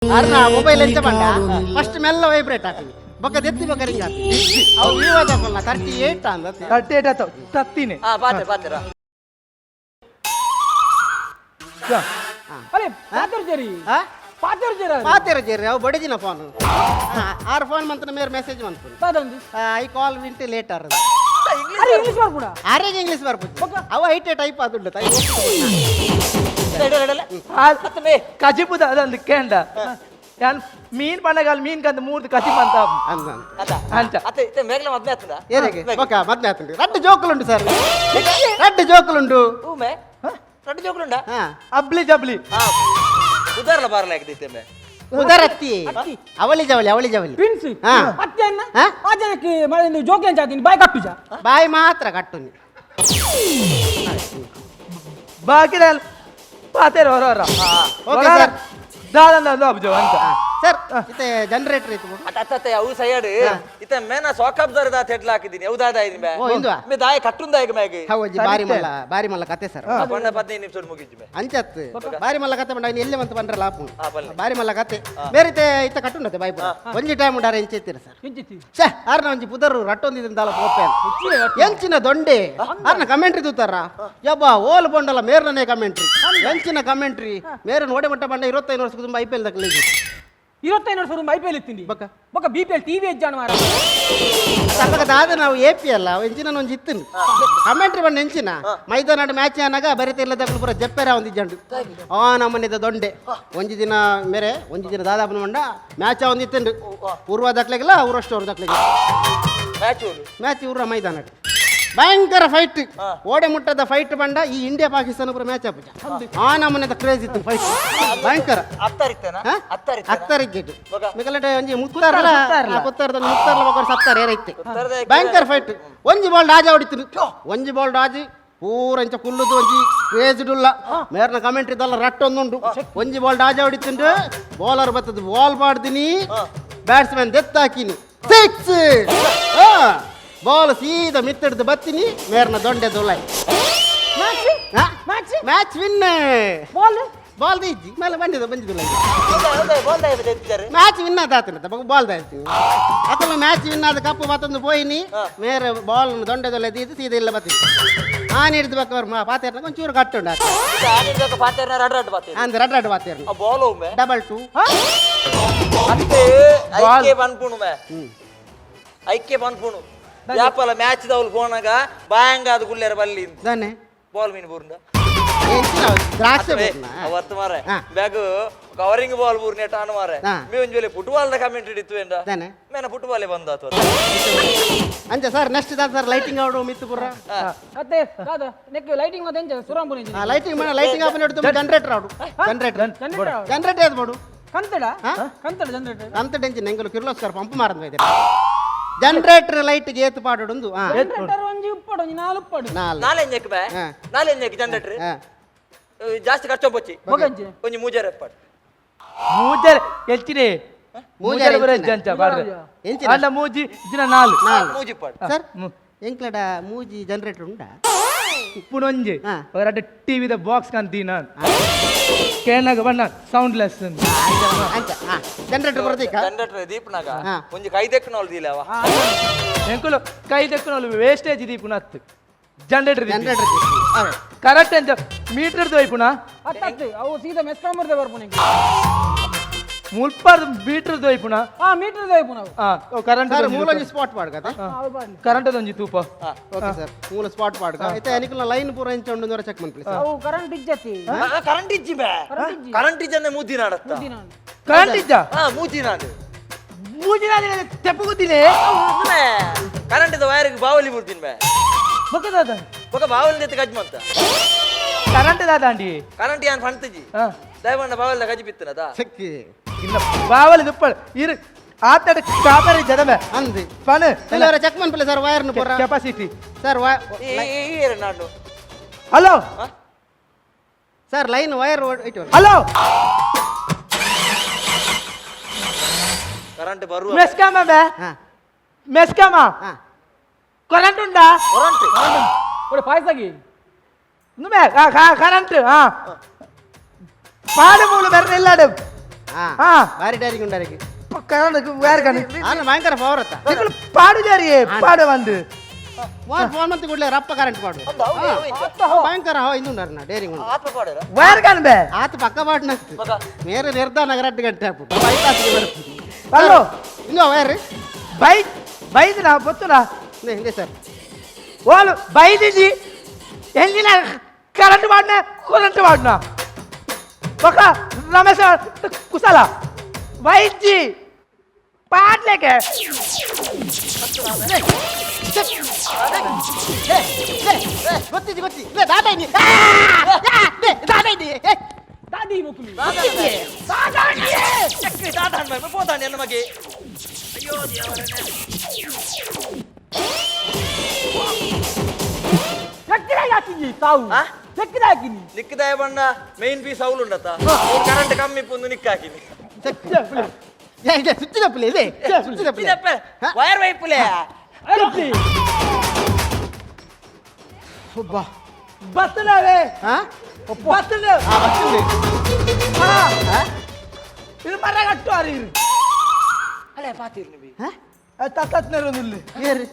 S6: ಅರ್ನ ಮೊಬೈಲ್ ಎಂಚ ಬಂಡ ಫಸ್ಟ್ ಮೆಲ್ಲ ವೈಬ್ರೇಟ್ ಹಾಕಿ ಬೊಕ್ಕ ದೆತ್ತಿ ಬೊಕ್ಕ ರಿಂಗ್ ಹಾಕಿ ಅವು ವಿವಾದ 38 ಅಂದ
S7: 38 ಆತ ತತ್ತಿನೇ.
S10: ಹಾ ಪಾತೆ ಪಾತೆರ
S9: ಅರೆ ಪಾತೆರ್ ಜರಿ ಪಾತೆರ್ ಜರಿ
S6: ಪಾತೆರ್ ಜರಿ ಅವು ಬಡಜಿನ ಫೋನ್ ಆರು ಫೋನ್ ಮಂತ್ರ ಮೇರೆ ಮೆಸೇಜ್ ಮಂತ್ರ I call ವಿಂಟ್ ಲೇಟರ್.
S9: ಅರೆ ಇಂಗ್ಲಿಷ್ ಬರ್ಪುಡ
S6: ಅರೆಗೆ ಇಂಗ್ಲಿಷ್ ಬರ್ಪುಜಿ ಅವ ಐಟೆ ಟೈಪ್ ಆದುಂಡು ತಾಯಿ.
S7: ಕಜಿಪುದ ಅದೊಂದು ಕೇಂಡ ಯಾನ್ ಮೀನ್ ಪಣ್ಣಗಾಲ ಮೀನ್ ಕಂದ ಮೂರ್ದು ಕಜಿಪ್ ಅಂತ ಅಂಚ
S10: ಅತ್ತೆ ಮೇಗ್ಲ ಮದ್ಮೆ ಆತದ
S6: ಏರಿಗೆ ಓಕೆ ಮದ್ಮೆ ಆತುಂಡು. ರಡ್ಡು ಜೋಕುಲುಂಡು ಸರ್ ರಡ್ಡು ಜೋಕುಲುಂಡು.
S10: ಊಮೆ ರಡ್ಡು ಜೋಕುಲುಂಡ
S7: ಅಬ್ಲಿ ಜಬ್ಲಿ
S10: ಉದಾರಲ ಬಾರಲಾಗಿದೆ ಮೇ
S6: ಉದರತ್ತಿ ಅವಳಿ ಜವಳಿ ಅವಳಿ ಜವಳಿ
S9: ಟ್ವಿನ್ಸ್ ಅತ್ತೆ ಅನ್ನ ಆ ಜನಕ್ಕೆ ಮಳೆ ಜೋಕ್ಲೆನ್ ಚಾತೀನಿ ಬಾಯ್ ಕಟ್ಟುಜ
S6: ಬಾಯಿ ಮಾತ್ರ ಕಟ್ಟುನಿ
S7: ಬಾಕಿ ಪಾತೇರು ಹೊರ ಹೊರ
S6: ಓಕೆ ಸರ್
S7: ದಾದ ಅಬ್ಜೋ ಅಂತ
S6: ಸರ್ ಇತ್ತೆ ಜನರೇಟರ್ ಇತ್ತು
S10: ಅತ್ತ ಅವು ಸೈಯಡ್ ಇತ್ತ ಮೇನ ಸೋಕಬ್ದಾರ ದಾ ಥೆಟ್ಲ ಹಾಕಿದ್ದೀನಿ ಹೌದಾದ ಇದೀನಿ ಮೇ
S6: ಓ ಇಂದುವಾ
S10: ಮೇ ದಾಯ ಕಟ್ಟುಂದ ಈಗ ಮೇಗ್
S6: ಹೌದು ಬಾರಿ ಮಲ್ಲ ಬಾರಿ ಮಲ್ಲ ಕತೆ ಸರ್
S10: ಬಂಡ 15 ನಿಮಿಷ ಮುಗಿಜ್ಜಿ ಮೇ
S6: ಅಂಚತ್ ಬಾರಿ ಮಲ್ಲ ಕತೆ ಬಂಡ ಎಲ್ಲಿ ಮಂತ ಬಂದ್ರಲ್ಲ ಆಪು ಬಾರಿ ಮಲ್ಲ ಕತೆ ಬೇರೆ ಇತ್ತ ಕಟ್ಟುಂಡತೆ ಬಾಯಿ ಪೂರ ಒಂಜಿ ಟೈಮ್ ಉಂಡಾರೆ ಎಂಚಿತ್ತೀರ ಸರ್ ಛೇ ಆರ್ನ ಒಂಜಿ ಪುದರು ರಟ್ಟೊಂದಿದ್ದ ದಾಲ ಪೋಪೆ ಎಂಚಿನ ದೊಂಡೆ ಆರ್ನ ಕಮೆಂಟ್ರಿ ತೂತಾರ ಯಬ್ಬ ಓಲ್ ಬೊಂಡಲ ಮೇರ್ನನೇ ಕಮೆಂಟ್ರಿ ಎಂಚಿನ ಕಮೆಂಟ್ರಿ ಮೇರನ್ ಓಡೆ ಮಟ್ಟ ಬಂಡ 25 ವರ್ಷ ತುಂಬ I P L ದಕ್ಕಲಿ
S9: 25 ವರ್ಷ I P L ಇತ್ತೀನಿ ಬೊಕ್ಕ ಬೊಕ್ಕ ಬಿ ಪಿ ಎಲ್ ಟಿವಿ ಎಜ್ಜಾಣ ಮಾರ
S6: ಅಪ್ಪಗ ದಾದ ನಾವು ಎ ಪಿ ಅಲ್ಲ ಎಂಚಿನ ಒಂಜಿ ಇತ್ತಿನ ಕಮೆಂಟ್ರಿ ಬಂಡ ಎಂಚಿನ ಮೈದಾನ ಮ್ಯಾಚ್ ಆನಾಗ ಬರಿತ ಪೂರ ಜಪ್ಪೆರ ಒಂದು ಇಜ್ಜಂಡು ಆ ನಮ್ಮನಿದ ದೊಂಡೆ ಒಂಜಿ ದಿನ ಮೇರೆ ಒಂಜಿ ದಿನ ದಾದಾಪನ ಬಂಡ ಮ್ಯಾಚ್ ಒಂದು ಇತ್ತಿನ ಪೂರ್ವ ದಾಖಲೆಗಿಲ್ಲ ಊರಷ್ಟು ಅವ್ರ ದಾಖಲೆಗೆ ಮ್ಯಾಚ್ ಊರ ಮೈದಾನ ಭಯಂಕರ ಫೈಟ್ ಓಡೆ ಮುಟ್ಟದ ಫೈಟ್ ಬಂಡ ಈ ಇಂಡಿಯಾ ಪಾಕಿಸ್ತಾನ ಪೂರ ಮ್ಯಾಚ್ ಆಪುಜ ಆ ನಮ್ಮನೆದ ಕ್ರೇಜ್ ಇತ್ತು ಫೈಟ್ ಭಯಂಕರ ಅತ್ತರಿದ್ದೆಟ್ಟು ಮಿಕಲಟ ಒಂಜಿ ಮುತ್ತಾರಲ್ಲ ಕೊತ್ತಾರದ ಮುತ್ತಾರಲ ಬೊಕ್ಕ ಸತ್ತಾರ ಏರೈತೆ ಭಯಂಕರ ಫೈಟ್ ಒಂಜಿ ಬಾಲ್ ರಾಜ ಹೊಡಿತಿರು ಒಂಜಿ ಬಾಲ್ ರಾಜಿ ಪೂರ ಇಂಚ ಕುಲ್ಲುದು ಒಂಜಿ ಕ್ರೇಜ್ ಡುಲ್ಲ ಮೇರ್ನ ಕಮೆಂಟ್ರಿ ದಲ್ಲ ರಟ್ಟೊಂದುಂಡು ಒಂಜಿ ಬಾಲ್ ರಾಜ ಹೊಡಿತಿಂಡು ಬೌಲರ್ ಬತ್ತದ ಬಾಲ್ ಮಾಡ್ತೀನಿ ಬ್ಯಾಟ್ಸ್ಮನ್ ದೆತ್ತಾಕಿನಿ ಸಿಕ್ಸ್ ಬಾಲ್ ಸೀದಾ ಮಿತ್ತಿಡ್ದು ಬತ್ತೀನಿ ಮೇರ್ನ ದೊಂಡೆ ದುಲೈ ಮ್ಯಾಚ್ ವಿನ್
S9: ಬಾಲ್
S6: ಬಾಲ್ ಇಜ್ಜಿ ಮೇಲೆ ಬಂದಿದೆ ಬಂದಿದ್ದಿಲ್ಲ ಮ್ಯಾಚ್ ವಿನ್ ಆದ ಬೊಕ ಬಾಲ್ ದಾಯ್ತೀನಿ ಅತಲ್ಲ ಮ್ಯಾಚ್ ವಿನ್ ಆದ ಕಪ್ಪು ಮತ್ತೊಂದು ಪೋಯಿನಿ ಮೇರೆ ಬಾಲ್ ದೊಂಡೆ ದೊಲೆ ದೀದು ಸೀದಾ ಇಲ್ಲ ಬತ್ತೀನಿ ಆನೆ ಹಿಡಿದು ಬಕ್ಕ ಅವ್ರು ಪಾತೇರ್ನಾಗ ಒಂಚೂರು ಕಟ್ಟುಂಡು ಅಂದ್ ರಡ್ ರಡ್ ಪಾತೇರ್ನ ಡಬಲ್ ಟೂ
S10: ಐಕೆ ಪನ್ಪುಣು ಮೇ ಐಕೆ ಪನ್ಪುಣು ಯಾಪಲ ಮ್ಯಾಚ್ ದೌಲ್ ಪೋನಾಗ ಬಾಯಂಗ ಅದು ಗುಲ್ಲೇರ ಬಲ್ಲಿ
S6: ದಾನೆ
S10: ಬಾಲ್ ಮೀನ್ ಬೂರ್ಂಡ
S6: ದ್ರಾಕ್ಷಿ
S10: ಅವತ್ತು ಮಾರೆ ಬ್ಯಾಗ್ ಕವರಿಂಗ್ ಬಾಲ್ ಬೂರ್ನೆ ಟಾನು ಮಾರೆ ಮೇ ಒಂಜಿ ಫುಟ್ಬಾಲ್ the commentary ಇತ್ತು ಎಂಡ ಮೇನ ಫುಟ್ಬಾಲ್ ಬಂದಾತು
S6: ಅಂಚ ಸರ್ ನೆಕ್ಸ್ಟ್ ದಾದ ಸರ್ ಲೈಟಿಂಗ್ ಆಡು ಮಿತ್ತು ಪುರ
S9: ಅತ್ತೆ ದಾದ ನೆಕ್ ಲೈಟಿಂಗ್ ಮತ್ತೆ ಎಂಚ ಸುರಾಂಬುನ
S6: ಲೈಟಿಂಗ್ ಮಾಡ ಲೈಟಿಂಗ್ ಆಪನ್ ಹಿಡಿದು ಜನರೇಟರ್ ಆಡು ಜನರೇಟರ್ ಜನರೇಟರ್ ಏದ್ ಮಾಡು
S9: ಕಂತಡ ಕಂತಡ ಜನರೇಟರ್
S6: ಕಂತಡ ಎಂಚಿನ ಎಂಕಲು ಕಿರ್ಲೋಸ್ಕರ್ ಪಂಪ್ ಮಾರಂದ ಇದೆ ಜನರೇಟರ್ ಲೈಟ್ ಏತ್ ಪಾಡೊಂದು
S9: ಜನರೇಟರ್ ಒಂಜಿ ಉಪ್ಪಡು ಒಂಜಿ ನಾಲ್ ಉಪ್ಪಡು.
S10: ನಾಲ್ ಎಂಜಕ್ಕೆ ಬೇ, ನಾಲ್ ಎಂಜಕ್ಕೆ ಜನರೇಟರ್ ಜಾಸ್ತಿ ಖರ್ಚು ಪೊಚ್ಚಿ ಒಂಜಿ ಮೂಜಾರ ಎಪ್ಪಾಡು.
S7: ಮೂಜಾರ ಎಲ್ಚಿನೆ ಮೂಜಾರ ಬರ ಜಂಚ ಬಾಡ್ರೆ ಅಲ್ಲ ಮೂಜಿ ದಿನ ನಾಲ್
S10: ಮೂಜಿ ಪಾಡು
S6: ಸರ್. ಎಂಕ್ಲಡ ಮೂಜಿ ಜನರೇಟರ್ ಉಂಡಾ?
S7: ಉಪ್ಪುನೊಂಜಿ ಹೊರಟ ಟಿವಿದ ಬಾಕ್ಸ್ ಕಾಣ್ತೀನಿ ನಾನು ಕೇನಾಗ ಬಣ್ಣ ಸೌಂಡ್ ಲೆಸ್
S6: ಜನರೇಟರ್ ಬರ್ತೈಕ
S10: ಜನರೇಟರ್ ದೀಪನಾಗ ಒಂಜಿ ಕೈ ದೆಕ್ಕನೋಲ್ ದೀಲವ
S7: ಎಂಕುಲು ಕೈ ದೆಕ್ಕನೋಲ್ ವೇಸ್ಟೇಜ್ ದೀಪುನ ಹತ್ತು ಜನರೇಟರ್
S6: ಜನರೇಟರ್
S7: ಕರೆಕ್ಟ್ ಅಂತ ಮೀಟರ್ ದೋಯ್ಪುನ
S9: ಅತ್ತತ್ತು ಅವು ಸೀದಾ ಮೆಸ್ಕಾಂಬರ್ದೆ ಬರ್ಪುನ
S7: ಮುಲ್ಪರ್ ಮೀಟರ್ ದೋಯ್ಪುನ
S9: ಆ ಮೀಟರ್ ದೋಯ್ಪುನ
S7: ಆ ಕರೆಂಟ್
S6: ಸರ್ ಮೂಲೊಂಜಿ ಸ್ಪಾಟ್ ಪಾಡ್ಕತೆ
S7: ಕರೆಂಟ್ ದೊಂಜಿ ತೂಪ.
S6: ಓಕೆ ಸರ್ ಮೂಲ ಸ್ಪಾಟ್ ಪಾಡ್ಕ ಐತೆ ಅನಿಕುಲ ಲೈನ್ ಪೂರ ಇಂಚ ಉಂಡು ದೊರ ಚೆಕ್ ಮನ್ ಪ್ಲೀಸ್.
S9: ಅವು ಕರೆಂಟ್ ಇಜ್ಜತಿ
S10: ಕರೆಂಟ್ ಇಜ್ಜಿ ಬೇ ಕರೆಂಟ್ ಇಜ್ಜನೆ ಮೂಜಿನಾಡತ್ತ
S7: ಕರೆಂಟ್ ಇಜ್ಜ
S10: ಹಾ ಮೂಜಿನಾಡು
S7: ಮೂಜಿನಾಡು ತೆಪ್ಪುಗುದಿಲೆ
S10: ಕರೆಂಟ್ the wire ಬಾವಲಿ ಬಿಡ್ತೀನಿ ಬೇ
S7: ಬೊಕ ದಾದ
S10: ಬೊಕ ಬಾವಲಿ ದೆತ್ತ ಗಜ್ ಮಂತ
S7: ಕರೆಂಟ್ ದಾದಾಂಡಿ
S10: ಕರೆಂಟ್ ಯಾನ್ ಫಂತಜಿ ದಯವಂಡ ಬಾವಲಿ ಗಜ್ ಬಿತ್ತನದ
S6: ಶಕ್ತಿ
S7: ಇಲ್ಲ ಬಾವಲಿ ದುಪ್ಪಳ ಇರು ಆತಡ ಕಾಬರಿ ಜದಮೆ
S6: ಅಂದಿ
S7: ಪಣ
S6: ಎಲ್ಲರ cheque man please sir wire ನು ಪೂರ
S7: ಕೆಪಾಸಿಟಿ
S6: ಸರ್
S10: ಈ ನಾಡು
S7: ಹಲೋ
S6: ಸರ್ ಲೈನ್ ವೈರ್ ಇಟ್ಟು
S7: ಹಲೋ
S10: ಕರೆಂಟ್ ಬರುವ
S7: ಮೆಸ್ಕಾಮ ಬೇ ಮೆಸ್ಕಾಮ ಕರೆಂಟ್ ಉಂಡಾ
S10: ಕರೆಂಟ್
S9: ಒಡೆ ಪಾಯ್ಸಾಗಿ
S7: ನುಮೆ ಕರೆಂಟ್ ಹಾ ಪಾಡು ಮೂಲು ಬೆರ್ರೆ ಇಲ್ಲಾಡು
S6: ಹಾ ಬಾರಿ ಡೈರಿಂಗ್ ಉಂಡಾರಿಗೆ
S7: ಕರೆಂಟ್ ವೈರ್ ಕಣ್
S6: ಆನ ಭಯಂಕರ ಪವರ್ ಅತ್ತ
S7: ಪಾಡು ಜಾರಿ ಪಾಡು ಬಂದು
S6: ಫೋನ್ ಫೋನ್ ಮಂತಿ ಕೂಡಲೇ ರಪ್ಪ ಕರೆಂಟ್ ಪಾಡು ಭಯಂಕರ ಹೋ ಇಂದು ನಾ ಡೇರಿಂಗ್ ಉಂಡು
S7: ವೈರ್ ಕಣ್ ಬೇ
S6: ಆತ ಪಕ್ಕ ಪಾಡು ನಸ್ತು ಮೇರೆ ನಿರ್ಧಾನ 2 ಗಂಟೆ ಆಗ್ಬಿಟ್ಟು ಬೈಪಾಸ್ಗೆ ಬರ್ತದೆ.
S7: ಹಲೋ
S6: ಇಂದು ವೈರ್
S7: ಬೈ ಬೈದಿನ ಗೊತ್ತುನಾ
S6: ಹಿಂದೆ ಸರ್
S7: ಓಲು ಬೈದಿಜಿ ಎಲ್ಲಿನ ಕರೆಂಟ್ ಮಾಡನ ಕರೆಂಟ್ ಮಾಡನ ಬಕ ರಮೇಶ ಕುಸಲ ಬೈಜಿ ಪಾಡ್ಲೇಕೆ
S6: ಗೊತ್ತಿಜಿ ಗೊತ್ತಿ ದಾದಾಯ್ನಿ ದಾದಾಯ್ನಿ
S9: ದಾದಿ ಮುಕುಲಿ
S10: ದಾದಾನ್ ಪೋತಾನೆ ನಮಗೆ ಅಯ್ಯೋ ದೇವರೇ
S9: ತಾವು ಲೆಕ್ಕದ ಹಾಕಿನಿ
S10: ನಿಕ್ಕದಾಯ ಬಣ್ಣ ಮೇನ್ ಪೀಸ್ ಅವಳು ಉಂಡತ್ತ ಕರೆಂಟ್ ಕಮ್ಮಿ ಪುಂದು ನಿಕ್ಕ ಹಾಕಿನಿ ವೈರ್ ವೈಪುಲೆ
S7: ಬರ್ತದವೆ ಬರ್ತದೆ ಇದು ಮರ ಕಟ್ಟು ಅರಿ
S10: ಅಲ್ಲೇ ಪಾತಿರ್ನಿ
S7: ತತ್ತತ್ನರೊಂದಿಲ್ಲ ಏರಿ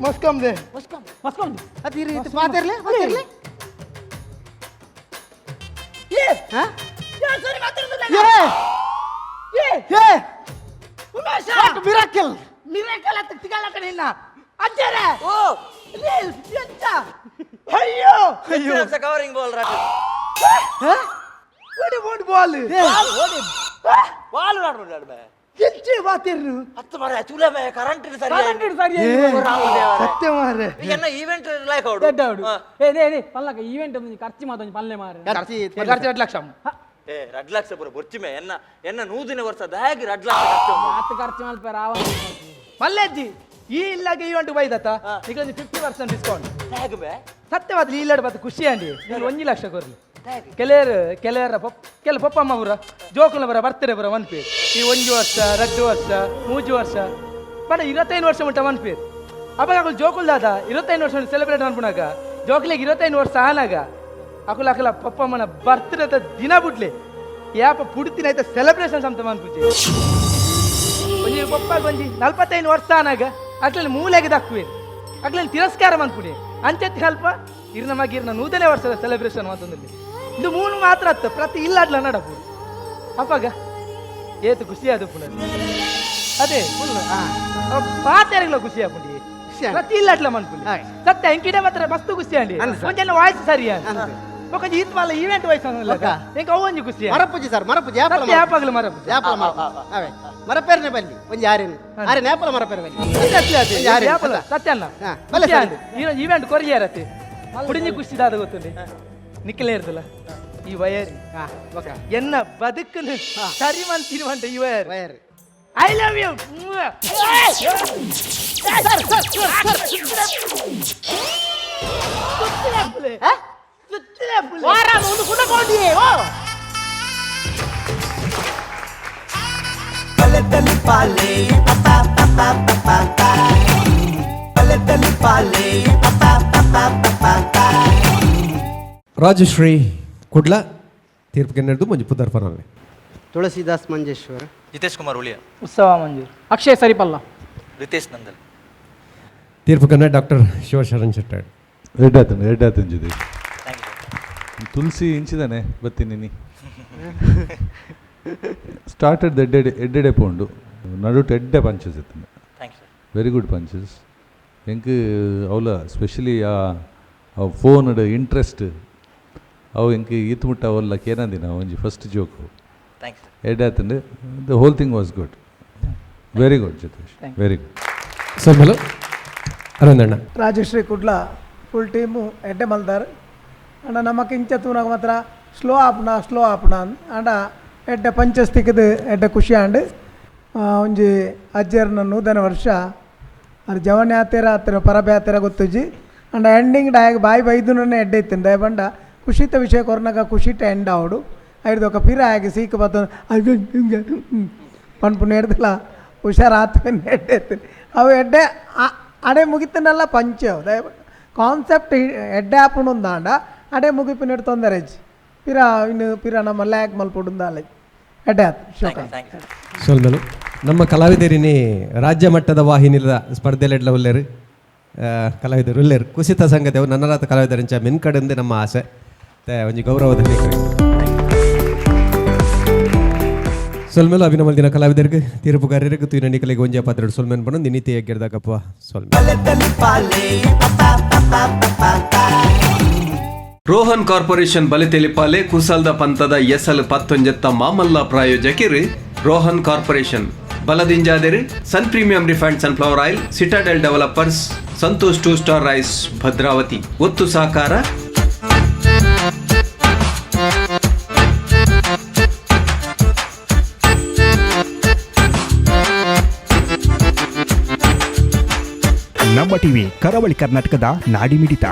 S7: ಮಸ್ಕಂದೆ
S9: ಮಸ್ಕಂದೆ
S6: ಅದಿರಿ ಇದು ಪಾತಿರ್ಲೆ ಪಾತಿರ್ಲೆ
S7: ಏ
S6: ಹಾ
S7: ಯಾ ಸರಿ ಮಾತಾಡ್ತಿಲ್ಲ
S6: ಏ
S7: ಏ
S6: ಏ
S7: ಉಮೇಶ
S6: what miracle
S7: miracle ಅಂತ ತಿಗಲಕ ನಿನ್ನ ಅಜ್ಜರೇ
S10: ಓ
S7: ಲೇ ಎಂತ ಅಯ್ಯೋ
S10: ಅಯ್ಯೋ ಕವರಿಂಗ್ ಬಾಲ್ ರಾಟ
S7: ಓಡಿ ಓಡಿ ಬಾಲ್
S10: ಓಡಿ ಬಾಲ್ ರಾಡ್ ಬೇ
S7: ಎಂಚೆ ವಾತಿರ್ನು
S10: ಹತ್ತು ಮರ ತುಲ ಬೇ ಕರೆಂಟ್ ಸರಿ
S9: ಕರೆಂಟ್ ಸರಿ
S7: ಸತ್ಯ ಮಾರೆ
S10: ಎನ್ನ ಈವೆಂಟ್ ಲೈಕ್ ಔಡು
S9: ದೊಡ್ಡ ಔಡು ಏ ನೇ ನೇ ಪಲ್ಲಕ ಈವೆಂಟ್ ಒಂದು ಖರ್ಚು ಮಾತೊಂದು ಪಲ್ಲೆ ಮಾರೆ
S6: ಖರ್ಚು
S7: ಖರ್ಚು 2 ಲಕ್ಷ
S10: ಏ 2 ಲಕ್ಷ ಪೂರ ಬೊರ್ಚಿಮೆ ಎನ್ನ ಎನ್ನ ನೂದಿನ ವರ್ಷ ದಾಗಿ 2 ಲಕ್ಷ ಖರ್ಚು
S9: ಆತ ಖರ್ಚು ಮಲ್ಪೆ ರಾವ
S7: ಮಲ್ಲೆಜ್ಜಿ ಈ ಇಲ್ಲಾಗ ಈವೆಂಟ್ ಬೈದತ್ತ ಈಗ ಒಂದು 50% ಡಿಸ್ಕೌಂಟ್
S10: ದಾಗ್ ಬೇ
S7: ಸತ್ಯವಾದ ಇಲ್ಲಾಡ ಬತ್ತ ಖುಷಿ ಅಂಡಿ ನೀವು 1 ಲಕ್ಷ ಕೊರ್ಲಿ ಕೆಲವರು ಕೆಲವರ ಕೆಲ ಪಪ್ಪಮ್ಮ ಪೂರ ಜೋಕುಲ ಬರ ಬರ್ತಾರೆ ಬರ ಒನ್ ಪೇ ಈ 1 ವರ್ಷ 2 ವರ್ಷ 3 ವರ್ಷ ಬಡ 25 ವರ್ಷ ಮುಟ್ಟ ಒನ್ ಪೇ ಅವಾಗ ಅಕುಲು ಜೋಕುಲ್ ದಾದ 25 ವರ್ಷ ಸೆಲೆಬ್ರೇಟ್ ಅನ್ಪುನಾಗ ಜೋಕುಲಿಗೆ 25 ವರ್ಷ ಆನಾಗ ಅಕುಲ ಅಕಲ ಪಪ್ಪಮ್ಮನ ಬರ್ತಿರ ದಿನ ಬಿಡ್ಲಿ ಯಾಪ ಪುಡ್ತಿನ ಆಯ್ತ ಸೆಲೆಬ್ರೇಷನ್ ಅಂತ ಮನ್ಪುಜಿ ಒಂಜಿ ಪಪ್ಪ ಒಂಜಿ 45 ವರ್ಷ ಆನಾಗ ಅಕ್ಲಲ್ಲಿ ಮೂಲೆಗೆ ದಕ್ಕುವೆ ಅಕ್ಲಲ್ಲಿ ತಿರಸ್ಕಾರ ಮನ್ಪುಡಿ ಅಂಚೆತ್ತಿ ಅಲ್ಪ ಇರ್ನ ಮಗ ಇರ್ನ 100ನೇ ವರ್ಷದ ಸೆಲೆಬ್ರೇಷನ್ ಮಾತೊಂದಲ್ಲಿ ಇದು ಮೂನು ಮಾತ್ರ ಅತ್ತ ಪ್ರತಿ ಇಲ್ಲಾಡ್ಲ ನಡಪು ಅಪ್ಪಾಗ ಏತು ಖುಷಿ ಅದು ಪುನಃ ಅದೇ ಪಾತೆರಗ್ಲ ಖುಷಿ ಆಪುಂಡಿ ಪ್ರತಿ ಇಲ್ಲಾಡ್ಲ ಮನ್ಪುಲಿ ಸತ್ಯ ಎಂಕಿಡೆ ಮಾತ್ರ ಮಸ್ತ್ ಖುಷಿ ಅಂಡಿ ಒಂಜೆಲ್ಲ ವಾಯ್ಸ್ ಸರಿ ಒಂಜಿ ಈತ್ ಮಲ್ಲ ಈವೆಂಟ್ ವಾಯ್ಸ್ ಅನ್ನಲ್ಲ ಎಂಕ ಅವು ಒಂಜಿ ಖುಷಿ
S6: ಮರಪುಜಿ ಸರ್ ಮರಪುಜಿ ಯಾಪಲ
S7: ಯಾಪಾಗ್ಲ ಮರಪುಜಿ
S6: ಯಾಪಲ ಅವೇ ಮರಪೇರ್ನೆ ಬಲ್ಲಿ ಒಂಜಿ ಆರೇನು ಆರೇನು ಯಾಪಲ ಮರಪೇರ್ ಬಲ್ಲಿ
S7: ಯಾಪಲ ಸತ್ಯ ಅಲ್ಲ ಈವೆಂಟ್ ಕೊರಿಯರತ್ತೆ ಕುಡಿಂಜಿ ಖುಷಿ ದಾದ ಗೊತ್ತುಂಡಿ ನಿಕ್ಕಲೇ ಇರ್ತಲ್ಲ ಈ ವಯರ್ ಎನ್ನ ಬದುಕನ್ನು ಸರಿ ಮಂತಿರುವಂತ ಈ wire
S6: wire
S7: I love you.
S6: Sir sir sir ವಾರ ಒಂದು ಕುಡ ಕೊಂಡಿಯೇ ಓ
S1: ಬಲೆ ಪಾಲೆ ಪಾ ಪಾ ಪಾ ಪಾ ಪಾ ಬಲೆ ಪಾಲೆ ಪಾ ಪಾ ಪಾ ಪಾ.
S3: ರಾಜಶ್ರೀ ಕುಡ್ಲ ತೀರ್ಪು ಕೆನ್ನೆಡ್ದು ಮಂಜು ಪುದರ್ ಪನಲ್ಲೆ.
S6: ತುಳಸಿದಾಸ್ ಮಂಜೇಶ್ವರ.
S10: ಜಿತೇಶ್ ಕುಮಾರ್ ಉಳಿಯ.
S9: ಉತ್ಸವ ಮಂಜೂರ್. ಅಕ್ಷಯ್ ಸರಿಪಲ್ಲ.
S10: ರಿತೇಶ್ ನಂದಲ್.
S3: ತೀರ್ಪು ಕನ್ನ ಡಾಕ್ಟರ್ ಶಿವಶರಣ್ ಶೆಟ್ಟಾಡ್.
S12: ಎಡ್ಡಾತಂಡು ಎಡ್ಡಾತಂಡು ಜಿತೇಶ್. ತುಳಸಿ ಇಂಚಿದಾನೆ ಬತ್ತೀನಿ ನೀ ಸ್ಟಾರ್ಟೆಡ್ ಎಡ್ಡೆಡೆ ಎಡ್ಡೆಡೆ ಪೋಂಡು ನಡುಟ್ ಎಡ್ಡೆ ಪಂಚಸ್ ಇತ್ತು.
S10: Thank you sir.
S12: Very good punches. ಎಂಕ್ ಅವಲ ಸ್ಪೆಷಲಿ ಆ ಫೋನ್ ಇಂಟ್ರೆಸ್ಟ್ ಅವು ಎಂಕ್ ಈತ್ ಮುಟ್ಟ ಅವಲ್ಲ ಕೇನಂದಿನ ಒಂಜಿ first joke.
S10: Thank you sir.
S12: ಎಡ್ಡಾತಂಡು. The whole thing was good. Very good Jitesh, very good.
S3: ಸೊಲ್ಮೆಲು ಅರವಿಂದಣ್ಣ.
S13: ರಾಜಶ್ರೀ ಕುಡ್ಲ ಫುಲ್ ಟೀಮು ಎಡ್ಡೆ ಮಲ್ದಾರ್. ಅಂಡ ನಮಕ್ ಇಂಚ ತೂನಾಗ ಮಾತ್ರ ಸ್ಲೋ ಆಪುನ ಸ್ಲೋ ಆಪುನ ಅಂಡ ಎಡ್ಡೆ ಪಂಚಸ್ ತಿಕ್ಕದು ಎಡ್ಡೆ ಖುಷಿ ಆಂಡ್. ಒಂಜಿ ಅಜ್ಜೆರ್ನ ನೂತನ ವರ್ಷ ಅದು ಜವನ್ ಯಾತೆರ ಆತರ ಪರಬೆ ಯಾತೆರ ಗೊತ್ತುಜಿ. ಅಂಡ ಎಂಡಿಂಗ್ ಡಾಯಗ್ ಬಾಯಿ ಬೈದುನೇ ಎಡ್ಡೆ ಇತ್ತಿನ ದಯ ಬಂಡ ಖುಷಿತ ವಿಷಯ ಕೊರ್ನಾಗ ಖುಷಿಟ ಎಂಡ್ ಆವಡು. ಐಡ್ದು ఒక ಪಿರ ಆಗಿ ಸೀಕ್ ಬತ್ತ ಪನ್ಪುನ ಹಿಡ್ದಲ್ಲ ಹುಷಾರಾತ ಎಡ್ಡೆ ಇತ್ತು. ಅವು ಎಡ್ಡೆ ಅಡೆ ಮುಗಿತನಲ್ಲ ಪಂಚೆ ಅವು ದಯ ಕಾನ್ಸೆಪ್ಟ್ ಎಡ್ಡೆ ಆಪುಂಡು ಅಂಡ ಅಡೆ ಮುಗಿಪಿನ ತೊಂದರೆ ಪಿರ ಇನ್ನು ಪಿರ ನಮ್ಮ ಲ್ಯಾಗ್ ಮಲ್ಪುಡುಂದಾಲೆ ಎಡ್ಡೆ ಆತು ಶೋಕ.
S3: ಸೊಲ್ಮೆಲು. ನಮ್ಮ ಕಲಾವಿದರಿನಿ ರಾಜ್ಯ ಮಟ್ಟದ ವಾಹಿನಿದ ಸ್ಪರ್ಧೆಲೆಡ್ಲ ಉಲ್ಲೇರು ಕಲಾವಿದರು ಉಲ್ಲೇರು ಕುಸಿತ ಸಂಗತಿ ಅವು ನನ್ನರಾತ ಕಲಾವಿದರಿಂಚ ಮೆನ್ಕಡೆಂದೇ ನಮ್ಮ ಆಸೆ ತೆ ಒಂಜಿ ಗೌರವದ ಸೊಲ್ಮೆಲು ಅಭಿನಮಲ್ ದಿನ ಕಲಾವಿದರಿಗೆ ತೀರ್ಪುಗಾರರಿಗೆ ತೂಯಿನ ನಿಕಲಿಗೆ ಒಂಜಿ ಪಾತ್ರ ಸೊಲ್ಮೆನ್ ಬಣ್ಣ ನಿನೀತಿ ಎಗ್ಗಿರ್ದಾಗಪ್ಪ ಸೊಲ್ಮೆ.
S4: ರೋಹನ್ ಕಾರ್ಪೊರೇಷನ್ ಬಲಿತೆಲಿಪಾಲೆ ಕುಸಲ್ದ ಪಂತದ ಎಸಲ್ ಪತ್ತೊಂಜೆತ್ತ ಮಾಮಲ್ಲ ಪ್ರಾಯೋಜಕಿರು ರೋಹನ್ ಕಾರ್ಪೊರೇಷನ್ ಬಲದಿಂಜಾದಿರು Sun premium refined sunflower oil, Citadel developers, Santosh two star rice, Bhadravati. ಒತ್ತು ಸಹಕಾರ
S14: ನಮ್ಮ ಟಿವಿ ಕರಾವಳಿ ಕರ್ನಾಟಕದ ನಾಡಿಮಿಡಿತ.